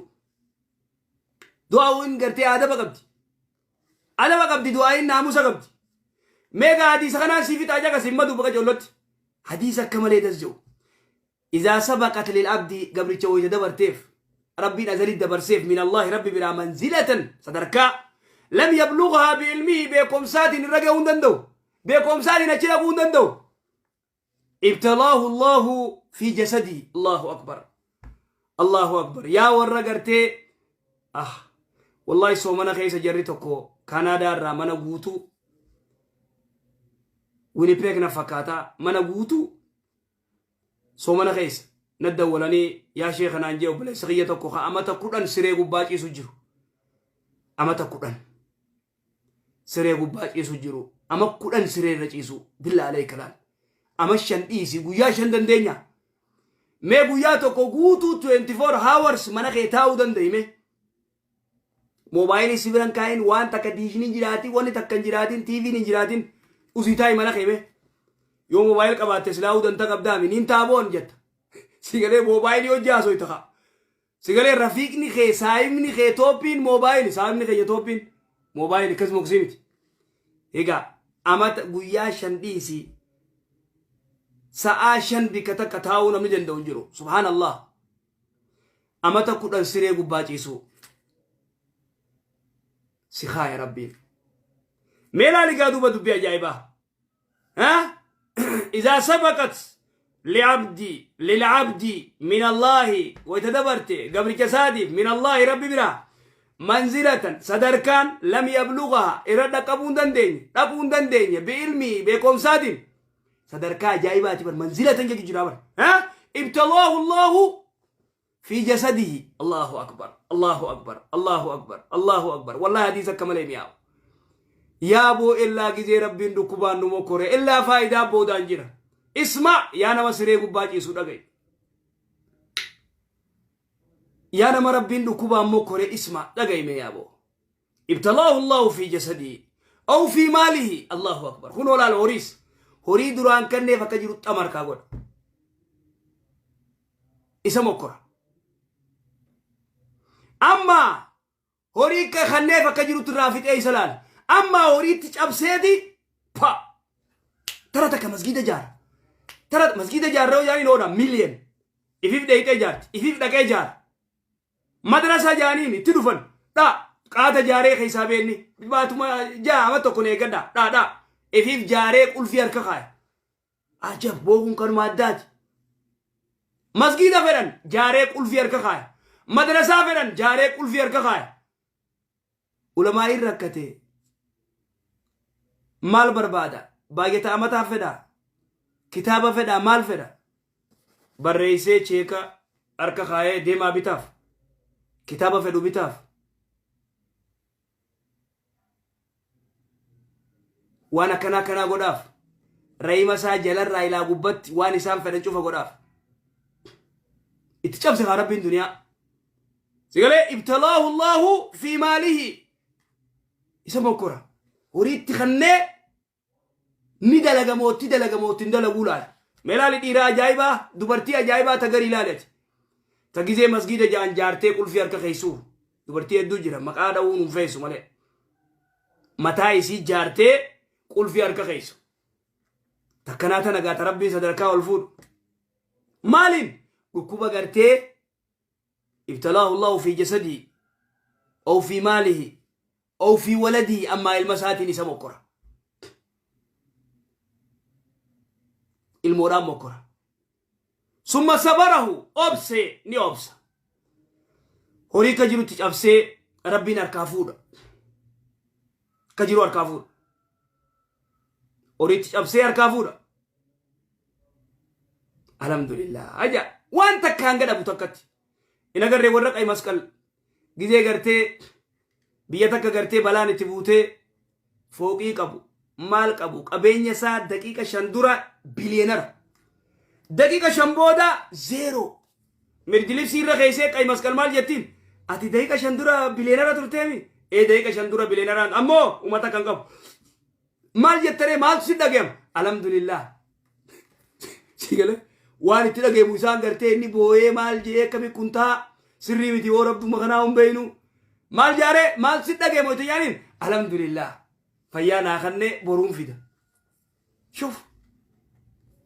Du'aawiin gartee adaba qabdi. Adaba qabdi, du'aayiin naamusa qabdi. Meegaa hadiisa kanaan sii fixaa jaqa simma duuba qajeellotti. Hadiisa akka malee das jedhu. Izaa sabaqat lil abdi gabricha wayita dabarteef Rabbiin azalii dabarseef min Allahi Rabbi biraa manzilatan sadarkaa lam yablughaa biilmihi beekomsaatiin irra gahuu hin danda'u. Beekomsaatiin achi dhaquu hin danda'u. Ibtalaahu Allahu fi jasadii Allahu akbar. Allahu akbar. Yaa warra gartee ah wallahi soomana keessa jarri tokko Kaanaadaa irraa mana guutuu Winnipeg na fakkaataa mana guutuu Soomana keessa na dawwalanii yaa sheekha naan jee obboleessa kiyya tokko ka amata 10 siree gubbaa ciisu jiru. Amata 10 siree gubbaa ciisu jiru. Ama 10 siree irra ciisu billaa alayka laal. Ama 5 dhiisi guyyaa 5 dandeenya. Mee guyyaa tokko guutuu 24 hours mana kee taa'uu danda'i mee. Moobaayilii si biran kaa'in waan takka diishni hin jiraatin wanni takka hin jiraatin tiiviin hin jiraatin usii taa'i mana kee mee. Yoo moobaayil qabaatte silaa'uu danta qabdaami niin taaboon jetta. Sigalee moobaayilii hojii haasoyta kaa. Sigalee rafiiqni kee saayimni kee tooppiin moobaayili saayimni keenya tooppiin moobaayili akkas moksii miti. Egaa amata guyyaa 5 dhiisii sa'aa 5 bikka takka taa'uu namni danda'u hin jiru. Subhaanallah. Amata 10 siree gubbaa ciisuu si kaaya Rabbiin. Mee laali gaa duuba dubbii ajaa'ibaa. Ha? Izaa sabaqat li'abdi lil'abdi min Allaahi wayta dabarte gabricha isaatiif min Allaahi Rabbi biraa manzilatan sadarkaan lam yablugaha irra dhaqqabuu hin dandeenye dhaquu hin dandeenye bi'ilmii beekomsaatiin sadarkaa ajaa'ibaati bar manzilatan jechu jira bar ha ibtalaahu Allahu fi jasadihi Allahu akbar Allahu akbar Allahu akbar Allahu akbar wallahi hadiisa akka malee mi'aawu yaa boo illaa gizee rabbiin dhukkubaan nu mokkore illaa faayidaa boodaan jira isma yaa nama siree gubbaa ciisu dhaga'i yaa nama rabbiin dhukkubaan mokkore isma dhaga'i mee yaa boo Ibtalaahu Allaahu fi jasadihi aw fi maalihi Allaahu akbar kunoo laal horiis horii duraan kanneef akka jiru xamarkaa godha isa mokkora amma horii kanneef akka jirutti irraa fixee isa laal amma horiitti cabseeti pa tara takka masgiida jaara tara masgiida jaarra yoo jaaniin oodha miliyen ifiif dheeyxee jaarti ifiif dhaqee jaara Madrasaa jaaniin itti dhufan dha qaata jaaree keessaa beenni baatuma jaa ama tokko eeggadha dha dha ifiif jaaree qulfii harka kaaya. Ajab bookuun kanuma addaati. Masgiida fedhan jaaree qulfii harka kaaya. Madrasaa fedhan jaaree qulfii harka kaaya. Ulamaa'iin rakkate maal barbaada? Baay'ata amataa fedha? Kitaaba fedha? Maal fedha? Barreessee cheeka harka kaayee deemaa bitaaf. Kitaaba fedhu bitaaf. Waan akkanaa akkanaa godhaaf. Rayima isaa jalarraa ilaa gubbatti waan isaan fedhan cufa godhaaf. Itti cabse haa rabbiin duniyaa. Sigalee ibtalaahu Allahu fi maalihi isa mokkora. Horiitti kannee ni dalaga mootti dalaga mootti hin dalaguu laala. Mee laali dhiira ajaa'ibaa dubartii ajaa'ibaa ta garii laali ati. Ta gizee masgiida ja'an jaartee qulfii harka keessuu dubartii hedduu jira maqaa dha'uun hin feessu malee. Mataa isii jaartee qulfii harka keessu. Takkanaa tana gaata rabbiin sadarkaa ol fuudhu. Maaliin dhukkuba gartee ibtalaahu Allahu fi jasadii aw fi maalihi aw fi waladihi ammaa ilma isaatiin isa mokkora. Ilmoodhaan mokkora. Summa sabarahu obsee ni obsa. Horii ka jirutti cabsee rabbiin harkaa fuudha. Ka jiru harkaa fuudha. Horiitti cabsee harkaa fuudha. Alhamdulillah. Aja waan takka hanga dhabu takkatti. Hin agarree warra qayi masqal gizee gartee biyya takka gartee balaan itti buutee fooqii qabu maal qabu qabeenya isaa daqiiqa 5 dura biliyeenara. Daqiiqa 5 booda zeeroo. Mirjilibsii irra keessee qayi masqal maal jettiin? Ati daqiiqa 5 dura biliyeenara turteemi? Ee daqiiqa 5 dura biliyeenaraan ammoo uummata kan qabu. Maal jettaree maaltu si dhagayama? Alhamdulillah. Si galee waan itti dhagayamu isaan gartee inni booyee maal je'ee akkami kun ta'a sirrii miti yoo rabbuma kanaa hin beeynu. Maal jaaree maal si dhagayamu itti jaaniin? Alhamdulillah. Fayyaa naa kannee boruun fida. Shuf.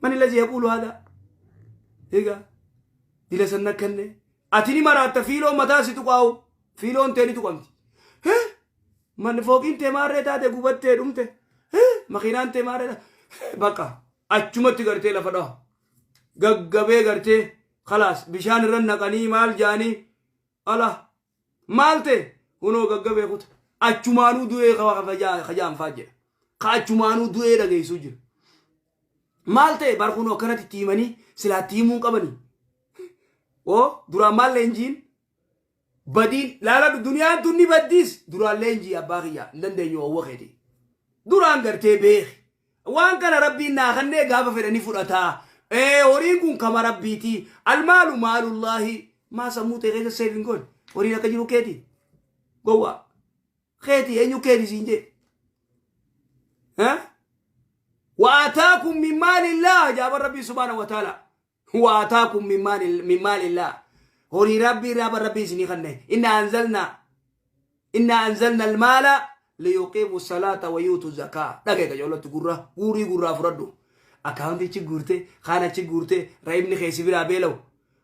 Man allazi yaquulu hada? Egaa dila san nakkanne. Ati ni maraatta fiiloo mataa si tuqaa'u. Fiiloon tee ni tuqamti. Hee? Manni fooqiin tee maarree taate gubattee dhumte. Hee? Makiinaan tee maarree taate. Bakka achumatti gartee lafa dhawa. Gaggabee gartee kalaas bishaan irra naqanii maal jaanii ala maal ta'e kunoo gaggabee kuta. Achumaanuu du'ee kajaan faa jedha. Ka achumaanuu du'ee dhageessuu jira. Maal ta'e bar kunoo akkanatti itti himanii silaa itti himuu hin qabanii. Oo duraan maal leenjiin badiin laaladhu duniyaan tun ni baddiis duraan leenjii abbaa kiyya hin dandeenyu hawwa keeti. Duraan gartee beeki. Waan kana rabbiin naa kannee gaafa fedhe ni fudhataa. Ee horiin kun kama rabbiiti. Almaalu maalullaahi. Maa sammuu ta'e keessa seef hin goone. Horiin akka jiru keeti. Gowwaa. Keeti eenyu keeti siin jee. Wa'ataakum min maalillah jaaban rabbii subhaanahu wa ta'ala. Wa'ataakum min maalillah. Horii rabbii irraa bar rabbii isinii kanne. Inna anzalna almaala liyuqiimu salaata wa yuutu zakaa. Dhagaye qajeelatti gurra guurii gurraa fudhadhu. Akkaawuntii achi guurte kaan achi guurte ra'ibni keessi biraa beela'u.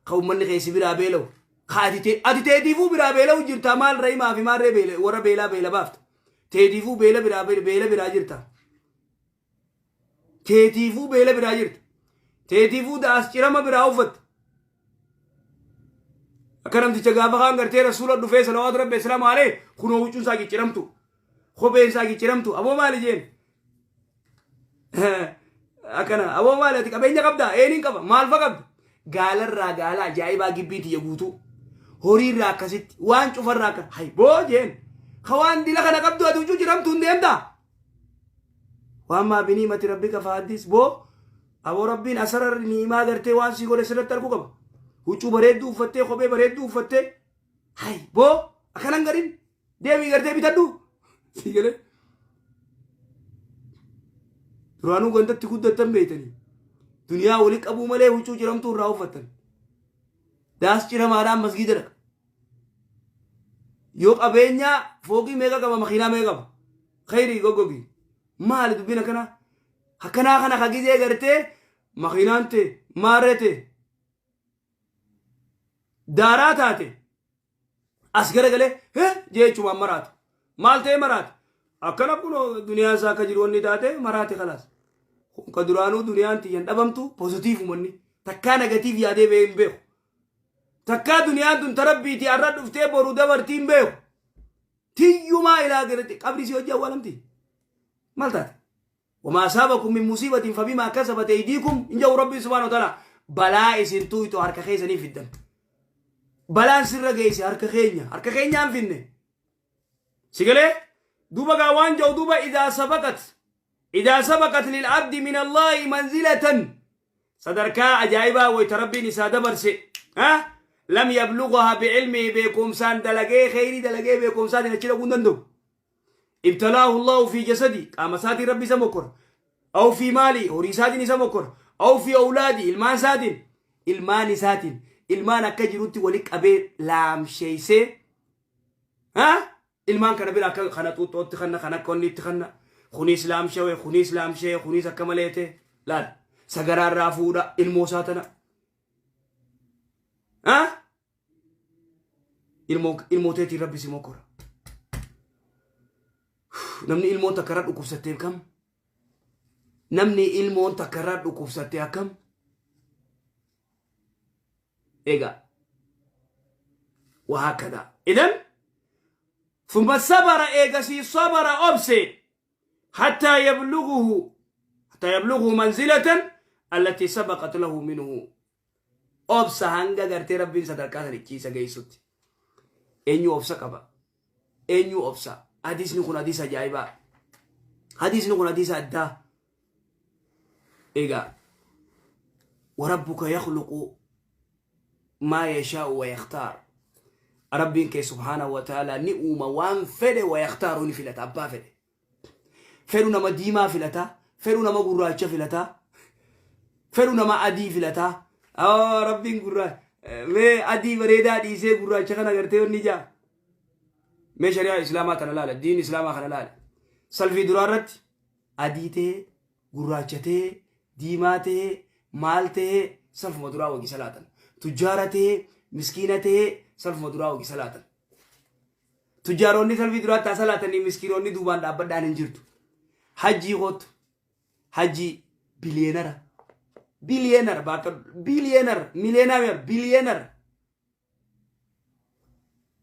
Ka uummanni keessi biraa beela'u. Ka ati tee ati teetiifuu biraa beela'u jirta maal ra'imaa fi maarree beela warra beelaa beela baafta. Teetiifuu beela biraa beela biraa jirta. Teetiifuu beela biraa jirta. Teetiifuu daas cirama biraa uffatta. Akka namticha gaafa kaan gartee rasuula dhufee salawaatu rabbi islaamu alee kunoo huccuun isaa cicciramtu. Kopheen isaa cicciramtu. Aboo maali jeen? Akkana aboo maali ati qabeenya qabdaa? Eeniin qaba. Maal fa qabda? Gaalarraa gaala ajaa'ibaa gibbii tiyya guutuu. Horiirraa akkasitti waan cufarraa akka hay boo jeen. Ka waan dila kana qabdu ati huccuu ciramtu hin deemtaa? Waan maa biniimati rabbika fahaddis boo aboo rabbiin asara ni'imaa gartee waan sii godhe sirratti arguu qaba. Huccuu bareedduu uffattee kophee bareedduu uffattee hay boo akkanan garin deemii gartee bitadhu. Sii galee. Duraanuu gandatti guddattan beeytanii. Duniyaa wali qabuu malee huccuu ciramtuu irraa uffattan. Daas ciramaadhaan masgiida dhaqa. Yoo qabeenyaa fooqii meeqa qaba makiinaa meeqa qaba. Khayrii goggogi. Maali dubbiin akkanaa? Akkanaa kana ka gizee gartee makiinaan tee maarree tee daaraa taate as garagalee he jechumaan maraata. Maal ta'e maraata? Akkana kunoo duniyaan isaa akka jiru wanni taate maraate kalaas. Ka duraanuu duniyaan tiyyan dhabamtu pozitiifumanni takkaa negatiif yaadee bee hin beeku. Takkaa duniyaan tun tarabbiiti har'a dhuftee boru dabartii hin beeku. Tiyyumaa ilaa garate qabrii si hojii awwaalamti. Maal taate? Wamaa asaabakum min musiibatin fabimaa kasabat aydiikum hin jedhu Rabbiin subhaanahu wa ta'ala balaa isin tuuytu harka keessanii fiddan. Balaan sirra geesse harka keenya harka keenyaan finne. Si galee duuba gaa waan jedhu duuba idaa sabaqat lil abdi min Allaahi manzilatan sadarkaa ajaa'ibaa wayta Rabbiin isaa dabarse lam yablughaha bi'ilmihi beekumsaan dalagee kheyrii dalagee beekumsaatiin achi dhaquu hin danda'u. Ibtalaahu Allahu fi jasadi qaama isaatiin Rabbi isa mokkora. Aw fi maali horii isaatiin isa mokkora. Aw fi awlaadi ilmaan isaatiin ilmaan isaatiin ilmaan akka jirutti wali qabee laamsheessee ilmaan kana bira akka kana xuuxxootti kanna kan akka onni itti kanna kunis laamshawe kunis laamshee kunis akka malee ta'e laal sagaraarraa fuudha ilmoo isaa tana. Ilmoo teetiin rabbi si mokkora. Namni ilmoon takka irra dhukkubsattee kam? Namni ilmoon takka irra dhukkubsattee akkam? Egaa wahaakkadaa. Idan ثم صبر eegasii sabara obse حتى يبلغه منزلة التي سبقت له منه obsa hanga gartee rabbiin sadarkaa sanichi isa geessutti. Eenyu obsa qaba? Eenyu obsa? Hadiisni kun hadiisa ajaa'ibaa. Hadiisni kun hadiisa addaa. Egaa وربك يخلق ما يشاء ويختار. Rabbiin kee subhaanahu wa ta'ala ni uuma waan fedhe ويختار ni filata abbaa fedhe. Fedhu nama diimaa filata, fedhu nama gurraacha filata, fedhu nama adii filata. Rabbiin gurraacha mee adii bareedaa dhiisee gurraacha kana gartee wanni jaa. Mee shari'aa islaamaa tana laala, diin islaamaa kana laala. Salfii duraa irratti adii ta'ee Gurraacha ta'ee, diimaa ta'ee, maal ta'ee salfuma duraa wajji salaatan. Tujjaara ta'ee, miskiina ta'ee salfuma duraa wajji salaatan. Tujjaaronni salfii duraatti haa salaatanii miskiinonni duubaan dhaabbadhaan hin jirtu. Hajjii kootu. Hajjii biliyeenara. Biliyeenara bakka biliyeenara miliyeenaa biliyeenara.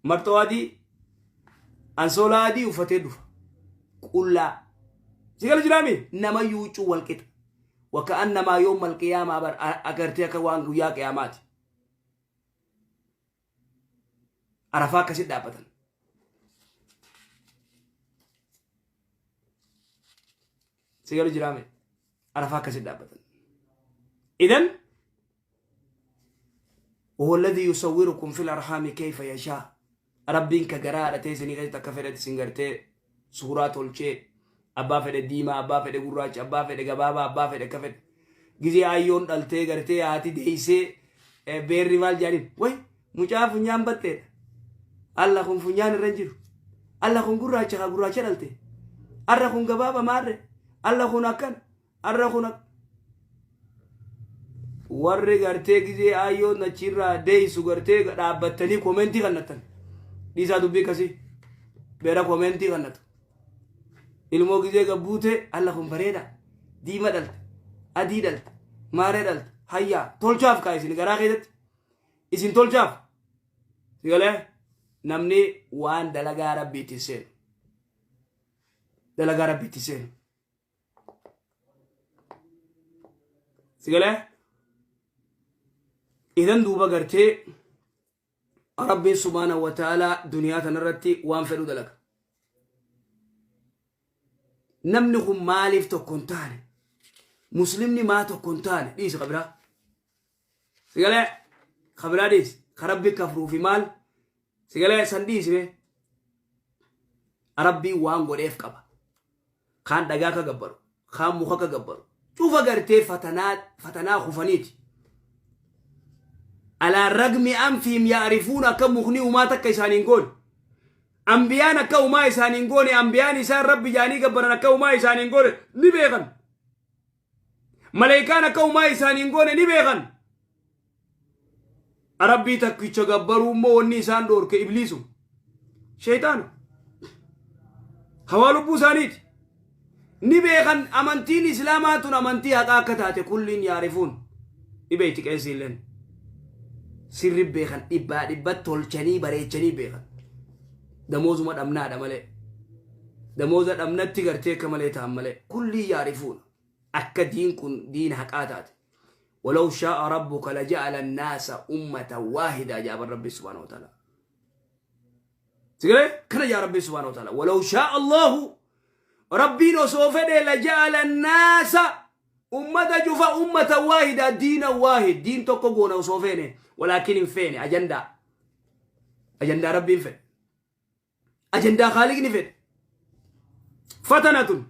Marxoo adii ansoolaa adii uffatee dhufa. Qullaa. Si gala jiraami? Nama yuucuu wal qixa. Wakka an namaa yoo mal qiyaamaa bar agartee akka waan guyyaa qiyaamaati. Arafaa akkasitti dhaabbatan. Si gala jiraame? Arafaa akkasitti dhaabbatan. Idan وهو الذي يصوركم في الأرحام كيف يشاء. Rabbiin ka garaa haadha teessanii keessatti akka fedhetti isin gartee suuraa tolchee, abbaa fedhe diimaa, abbaa fedhe gurraacha, abbaa fedhe gabaabaa, abbaa fedhe akka fedhe. Gizee ayyoon dhaltee gartee haati deeysee beerri maal jedhaniin? Way, mucaa funyaan baxxeedha, alla kun funyaan irra hin jiru, alla kun gurraacha kaa gurraacha dhalte, arra kun gabaaba maarre, alla kun akkan, arra kun warri gartee gizee ayyoon achiirraa deeysu gartee dhaabbattanii komentii kannattan dhiisaa. Dubbii akkasii beera komentii kannatu. Ilmoo gizee gabbuute, alla kun bareeda, diima dhalte, adii dhalte, maaree dhalte, hayyaa tolchaaf kaa isin garaa keessatti isin tolchaaf. Sigalee namni waan dalagaa rabbiitti seenu, dalagaa rabbiitti seenu. Sigalee idan duuba gartee rabbiin subhaanahu wa ta'aalaa duniyaa tanarratti waan fedhu dalaga. Namni kun maaliif tokko hin taane? Muslimni maa tokko hin taane? Dhiisi kabiraa. Sigalee kabiraa dhiisi. Ka rabbi kafruufi maal? Sigalee san dhiisi mee. Rabbiin waan godheef qaba. Kaan dhagaa ka gabbaru, kaan muka ka gabbaru. Cufa gartee fatanaa fatanaa kufaniiti. Alaa ragmi anfiim yaarifuun akka mukni umaa takka isaaniin hin goone. Ambiyaan akka umaa isaaniin hin goone, ambiyaan isaan rabbi jaanii gabbaran akka umaa isaaniin hin goone ni beekan. Maleekaan akka umaa isaaniin hin goone ni beekan. Rabbii takkicha gabbaruu immoo wanni isaan dhoorke ibliisu. Sheeyxaana. Hawaa lubbuu isaaniiti. Ni beekan amantiin islaamaa tun amantii haqaa akka taate kulliin yaarifuun. Ni beeyti qeessi illeen. Sirri beekan, dhibbaa dhibba tolchanii bareechanii beekan. Damoozuma dhabnaadha malee. Damooza dhabnatti gartee akka malee ta'an malee. Kulliin yaarifuun. Akka diin kun diin haqaa taate. Walaw shaa'a rabbuka laja'ala annaasa ummatan waahida jaaban rabbi subhaanahu wa ta'ala. Sigalee kana jaa rabbi subhaanahu wa ta'ala. Walaw shaa'a Allahu, rabbiin osoo fedhe, laja'ala annaasa, ummata cufa, ummatan waahida, diina waahid, diin tokko goona osoo feene, walaakin hin feene. Ajandaa rabbiin fedhe, ajandaa khaaliqni fedhe fatanatun.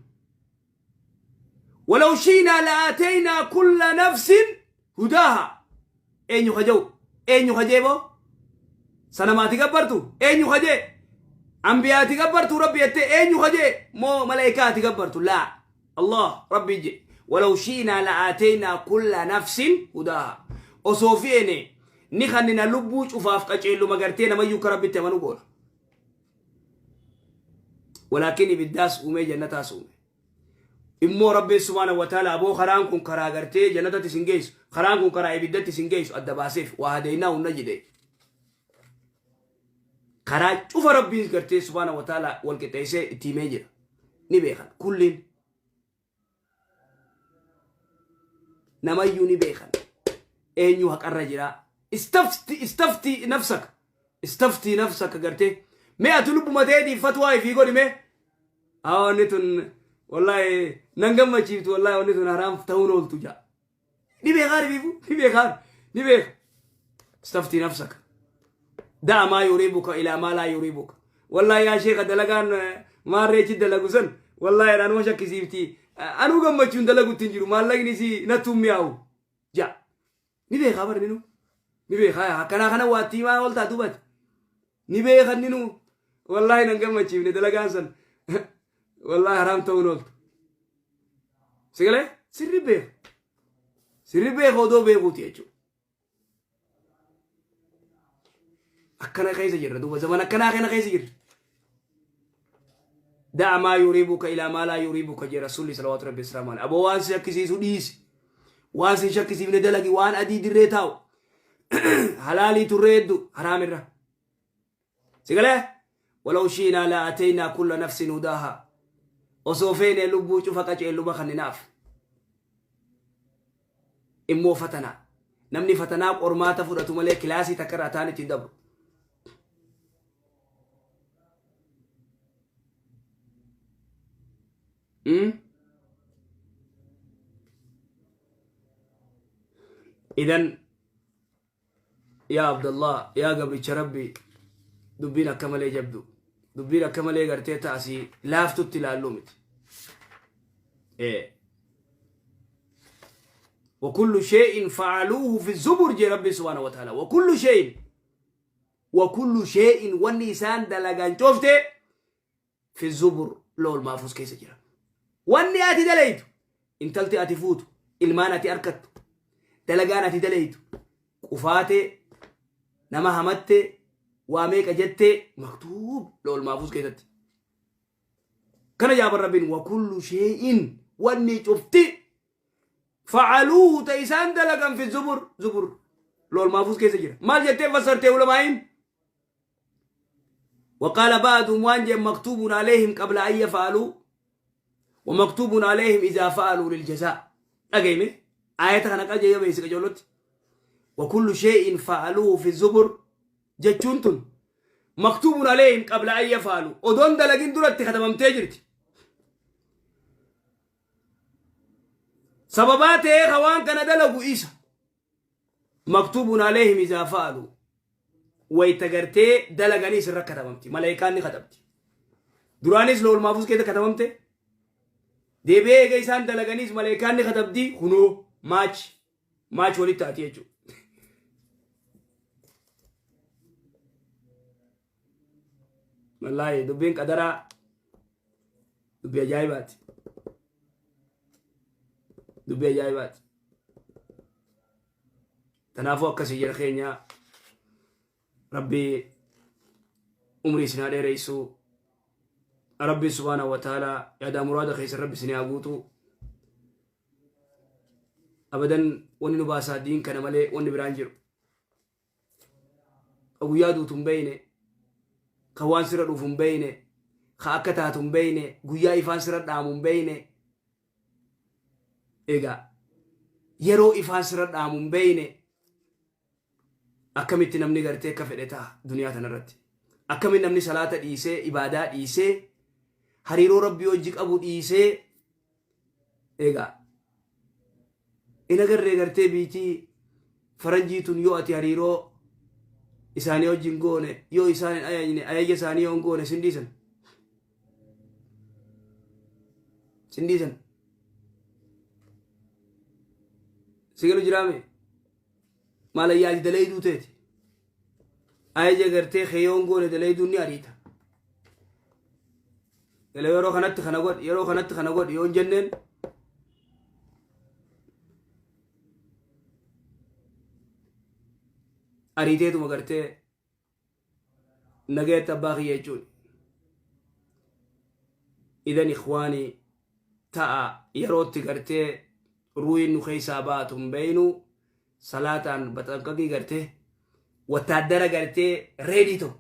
Walaw shiinaa la'aateynaa kulla nafsin hudaaha. Eenyu kaja'u? Eenyu kajee boo? Sanamaati gabbartu? Eenyu kajee? Ambiyaati gabbartu rabbi jettee? Eenyu kajee moo malaayikaati gabbartu? Laa, Allah rabbi je. Walaw shiinaa la'aateynaa kulla nafsin hudaaha, osoo feene ni kannina lubbuu cufaaf qaceelluma gartee namayyuu akka rabbitti amanu goona. Walaakin ibiddaas uumee jannataas uume. Immoo rabbiin subhaanahu wa ta'ala aboo karaan kun karaa gartee jannatatti isin geessu, karaan kun karaa ibiddatti isin geessu adda baaseef waa hadeynaa hunna jedhe. Karaa cufa rabbiin gartee subhaanahu wa ta'ala wal qixxeessee itti himee jira. Ni beekan kulliin. Namayyuu ni beekan. Eenyu haqarra jira? Istafti, istafti nafsaka. Istafti nafsaka gartee. Mee ati lubbuma teetiif fatwaa ifii godhi mee. Haa, wanni tun wallahi nan gammachiiftu, wallahi wanni tun haraam ta'uun ooltu jaa. Ni beekaa rifiifu, ni beekaa, ni beeka. Istafti nafsaka. Da'a maa yuriibuka ilaa maa laa yuriibuka. Wallahi yaa sheeka, dalagaan maarree achi dalagu san wallahi anuma shakkisiifti. Anuu gammachuun dalagutti hin jiru, maallaqni isii nattuu mi'aawu. Ja. Ni beekaa bar ninu. Ni beekaa akkanaa kana waatti himaa ooltaa duubati. Ni beekan ninu. Wallahi nan gammachiifne dalagaan san. Wallahi haraam ta'uun ooltu. Sigalee sirri beeku. Sirri beeku odoo beekuuti jechuudha. Akkana keessa jirra duuba zaman akkanaa kana keessa jirra. Da'a maa yuriibuka ilaa maa laa yuriibuka jee rasuulli salawaatu rabbi islaamu alayhi. Aboo waan si shakkisiisu dhiisi. Waan si hin shakkisiifne dalagi waan adii dirree taa'u. Halaalii turree hedduu haraamirra. Sigalee walaw shiinaa la ateynaa kulla nafsin hudaaha. Osoo feene lubbuu cufa qaceelluma kanninaaf. Immoo fatanaa. Namni fatanaa qormaata fudhatu malee kilaasii takka irraa taan ittiin dabru. Idan Yaa Abdallah, yaa gabricha Rabbii, dubbiin akka malee jabdu. Dubbiin akka malee gartee ta asii laaftutti ilaalluu miti. Ee. وكل شيء فعلوه في الزبر جي ربي سبحانه وتعالى وكل شيء وكل شيء والنسان دلقان شفته في الزبر لول mahfuuz keessa jira. Wanni ati dalaytu, intalti ati fuutu, ilmaan ati arkattu, dalagaan ati dalaytu, qufaatee, nama hamattee, waa meeqa jettee maktuub lool mahfuuz keessatti. Kana jaaban Rabbiin wa kullu shee'in wanni cufti fa'aluuhu ta isaan dalagan fi zubur zubur lool mahfuuz keessa jira. Maal jettee fassartee ulamaa'iin? وقال بعضهم وان مكتوب عليهم قبل أن يفعلوا ومكتوب عليهم إذا فعلوا للجزاء أجيمه آية كان قال جاي بيسك جولت وكل شيء فعلوه في الزبر جتشونتن مكتوب عليهم قبل أن يفعلوا ودون دلقين درت ختمم تجرت سببات إيه خوان كان دلقوا إيسا Maktuubun aleeyhim izaa fa'alu wayta gartee dalaganiis irra katabamti malaayikaan ni katabdi duraanis lool maafuus keessa katabamte deebi'ee eega isaan dalaganiis malaayikaan ni katabdi kunoo maach maach walitti taati jechuudha. Wallaahi dubbiin qadaraa dubbii ajaa'ibaati. Dubbii ajaa'ibaati. Kanaafuu akkasii jara keenya rabbi umrii isin haa dheereessu. Rabbi subhaanahu wa ta'ala yaadaa muraada keessan rabbi isin haa guutu. Abadan wanni nu baasaa diin kana malee wanni biraan jiru. Ka guyyaa duutu hin beeyne, ka waan sirra dhufu hin beeyne, ka akka taatu hin beeyne, guyyaa ifaan sirra dhaamu hin beeyne. Egaa yeroo ifaan sirra dhaamu hin beeyne akkamitti namni gartee akka fedhe ta'a duniyaa tanarratti. Akkamitti namni salaata dhiisee, ibaadaa dhiisee, hariiroo rabbii wajji qabu dhiisee egaa in agarree gartee biitii faranjii tun yoo ati hariiroo isaanii wajjin goone yoo isaan hin ajajne ajaja isaanii yoo hin goone sin dhiisan sin dhiisan si galu jiraame maal ayyaa ati dalayduu teeti ajaja gartee kee yoo hin goone dalayduun ni ariita Galee yeroo kanatti kana godhi yeroo kanatti kana godhi yoo hin jenneen ariiteetuma gartee nagayatti abbaa kiyya jechuun. Idan ikhwaanii ta'a yerootti gartee ruuhiin nu keessaa baatu hin beeynu salaataan baxanqaqii gartee wattaaddara gartee reedii ta'u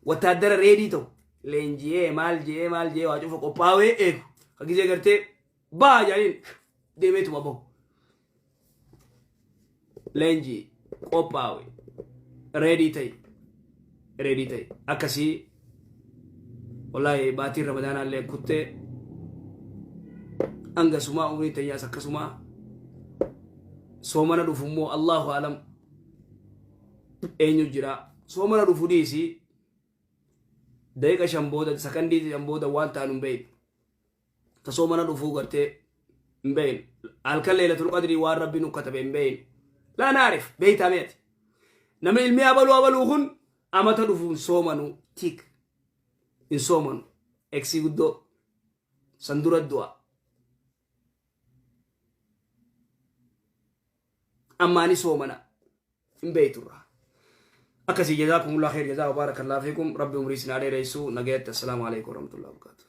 wattaaddara reedii ta'u leenji'ee maal je'ee maal je'ee waa cufa qophaawee eegu ka gisee gartee baa jedhaniin deemeetuma bahu leenjii qophaawe reedii ta'i reedii ta'i akkasii wallaahi baatiin ramadaanaa illee kuttee hangasumaa umriin teenyaas akkasumaa soomana dhufu immoo allahu alam eenyu jira soomana dhufu dhiisi daqiiqa shan booda sakandii shan booda waan taanu hin beeynu ta soomana dhufuu gartee hin beeynu halkan leelatul qadrii waan rabbi nu katabe hin beeynu laa naarif beeytaa meeti namni ilmi abaluu abaluu kun amata dhufu hin soomanu tik hin soomanu eksii guddoo san dura du'a. Ammaani soomana hin beeyturra. Akkasii, jazaakumullah khair jazaa wa baarakallahu fiikum. Rabbi umrii isin haa dheeressu. Nagayatti, assalaamu alaikum warahmatullahi wabarakatuh.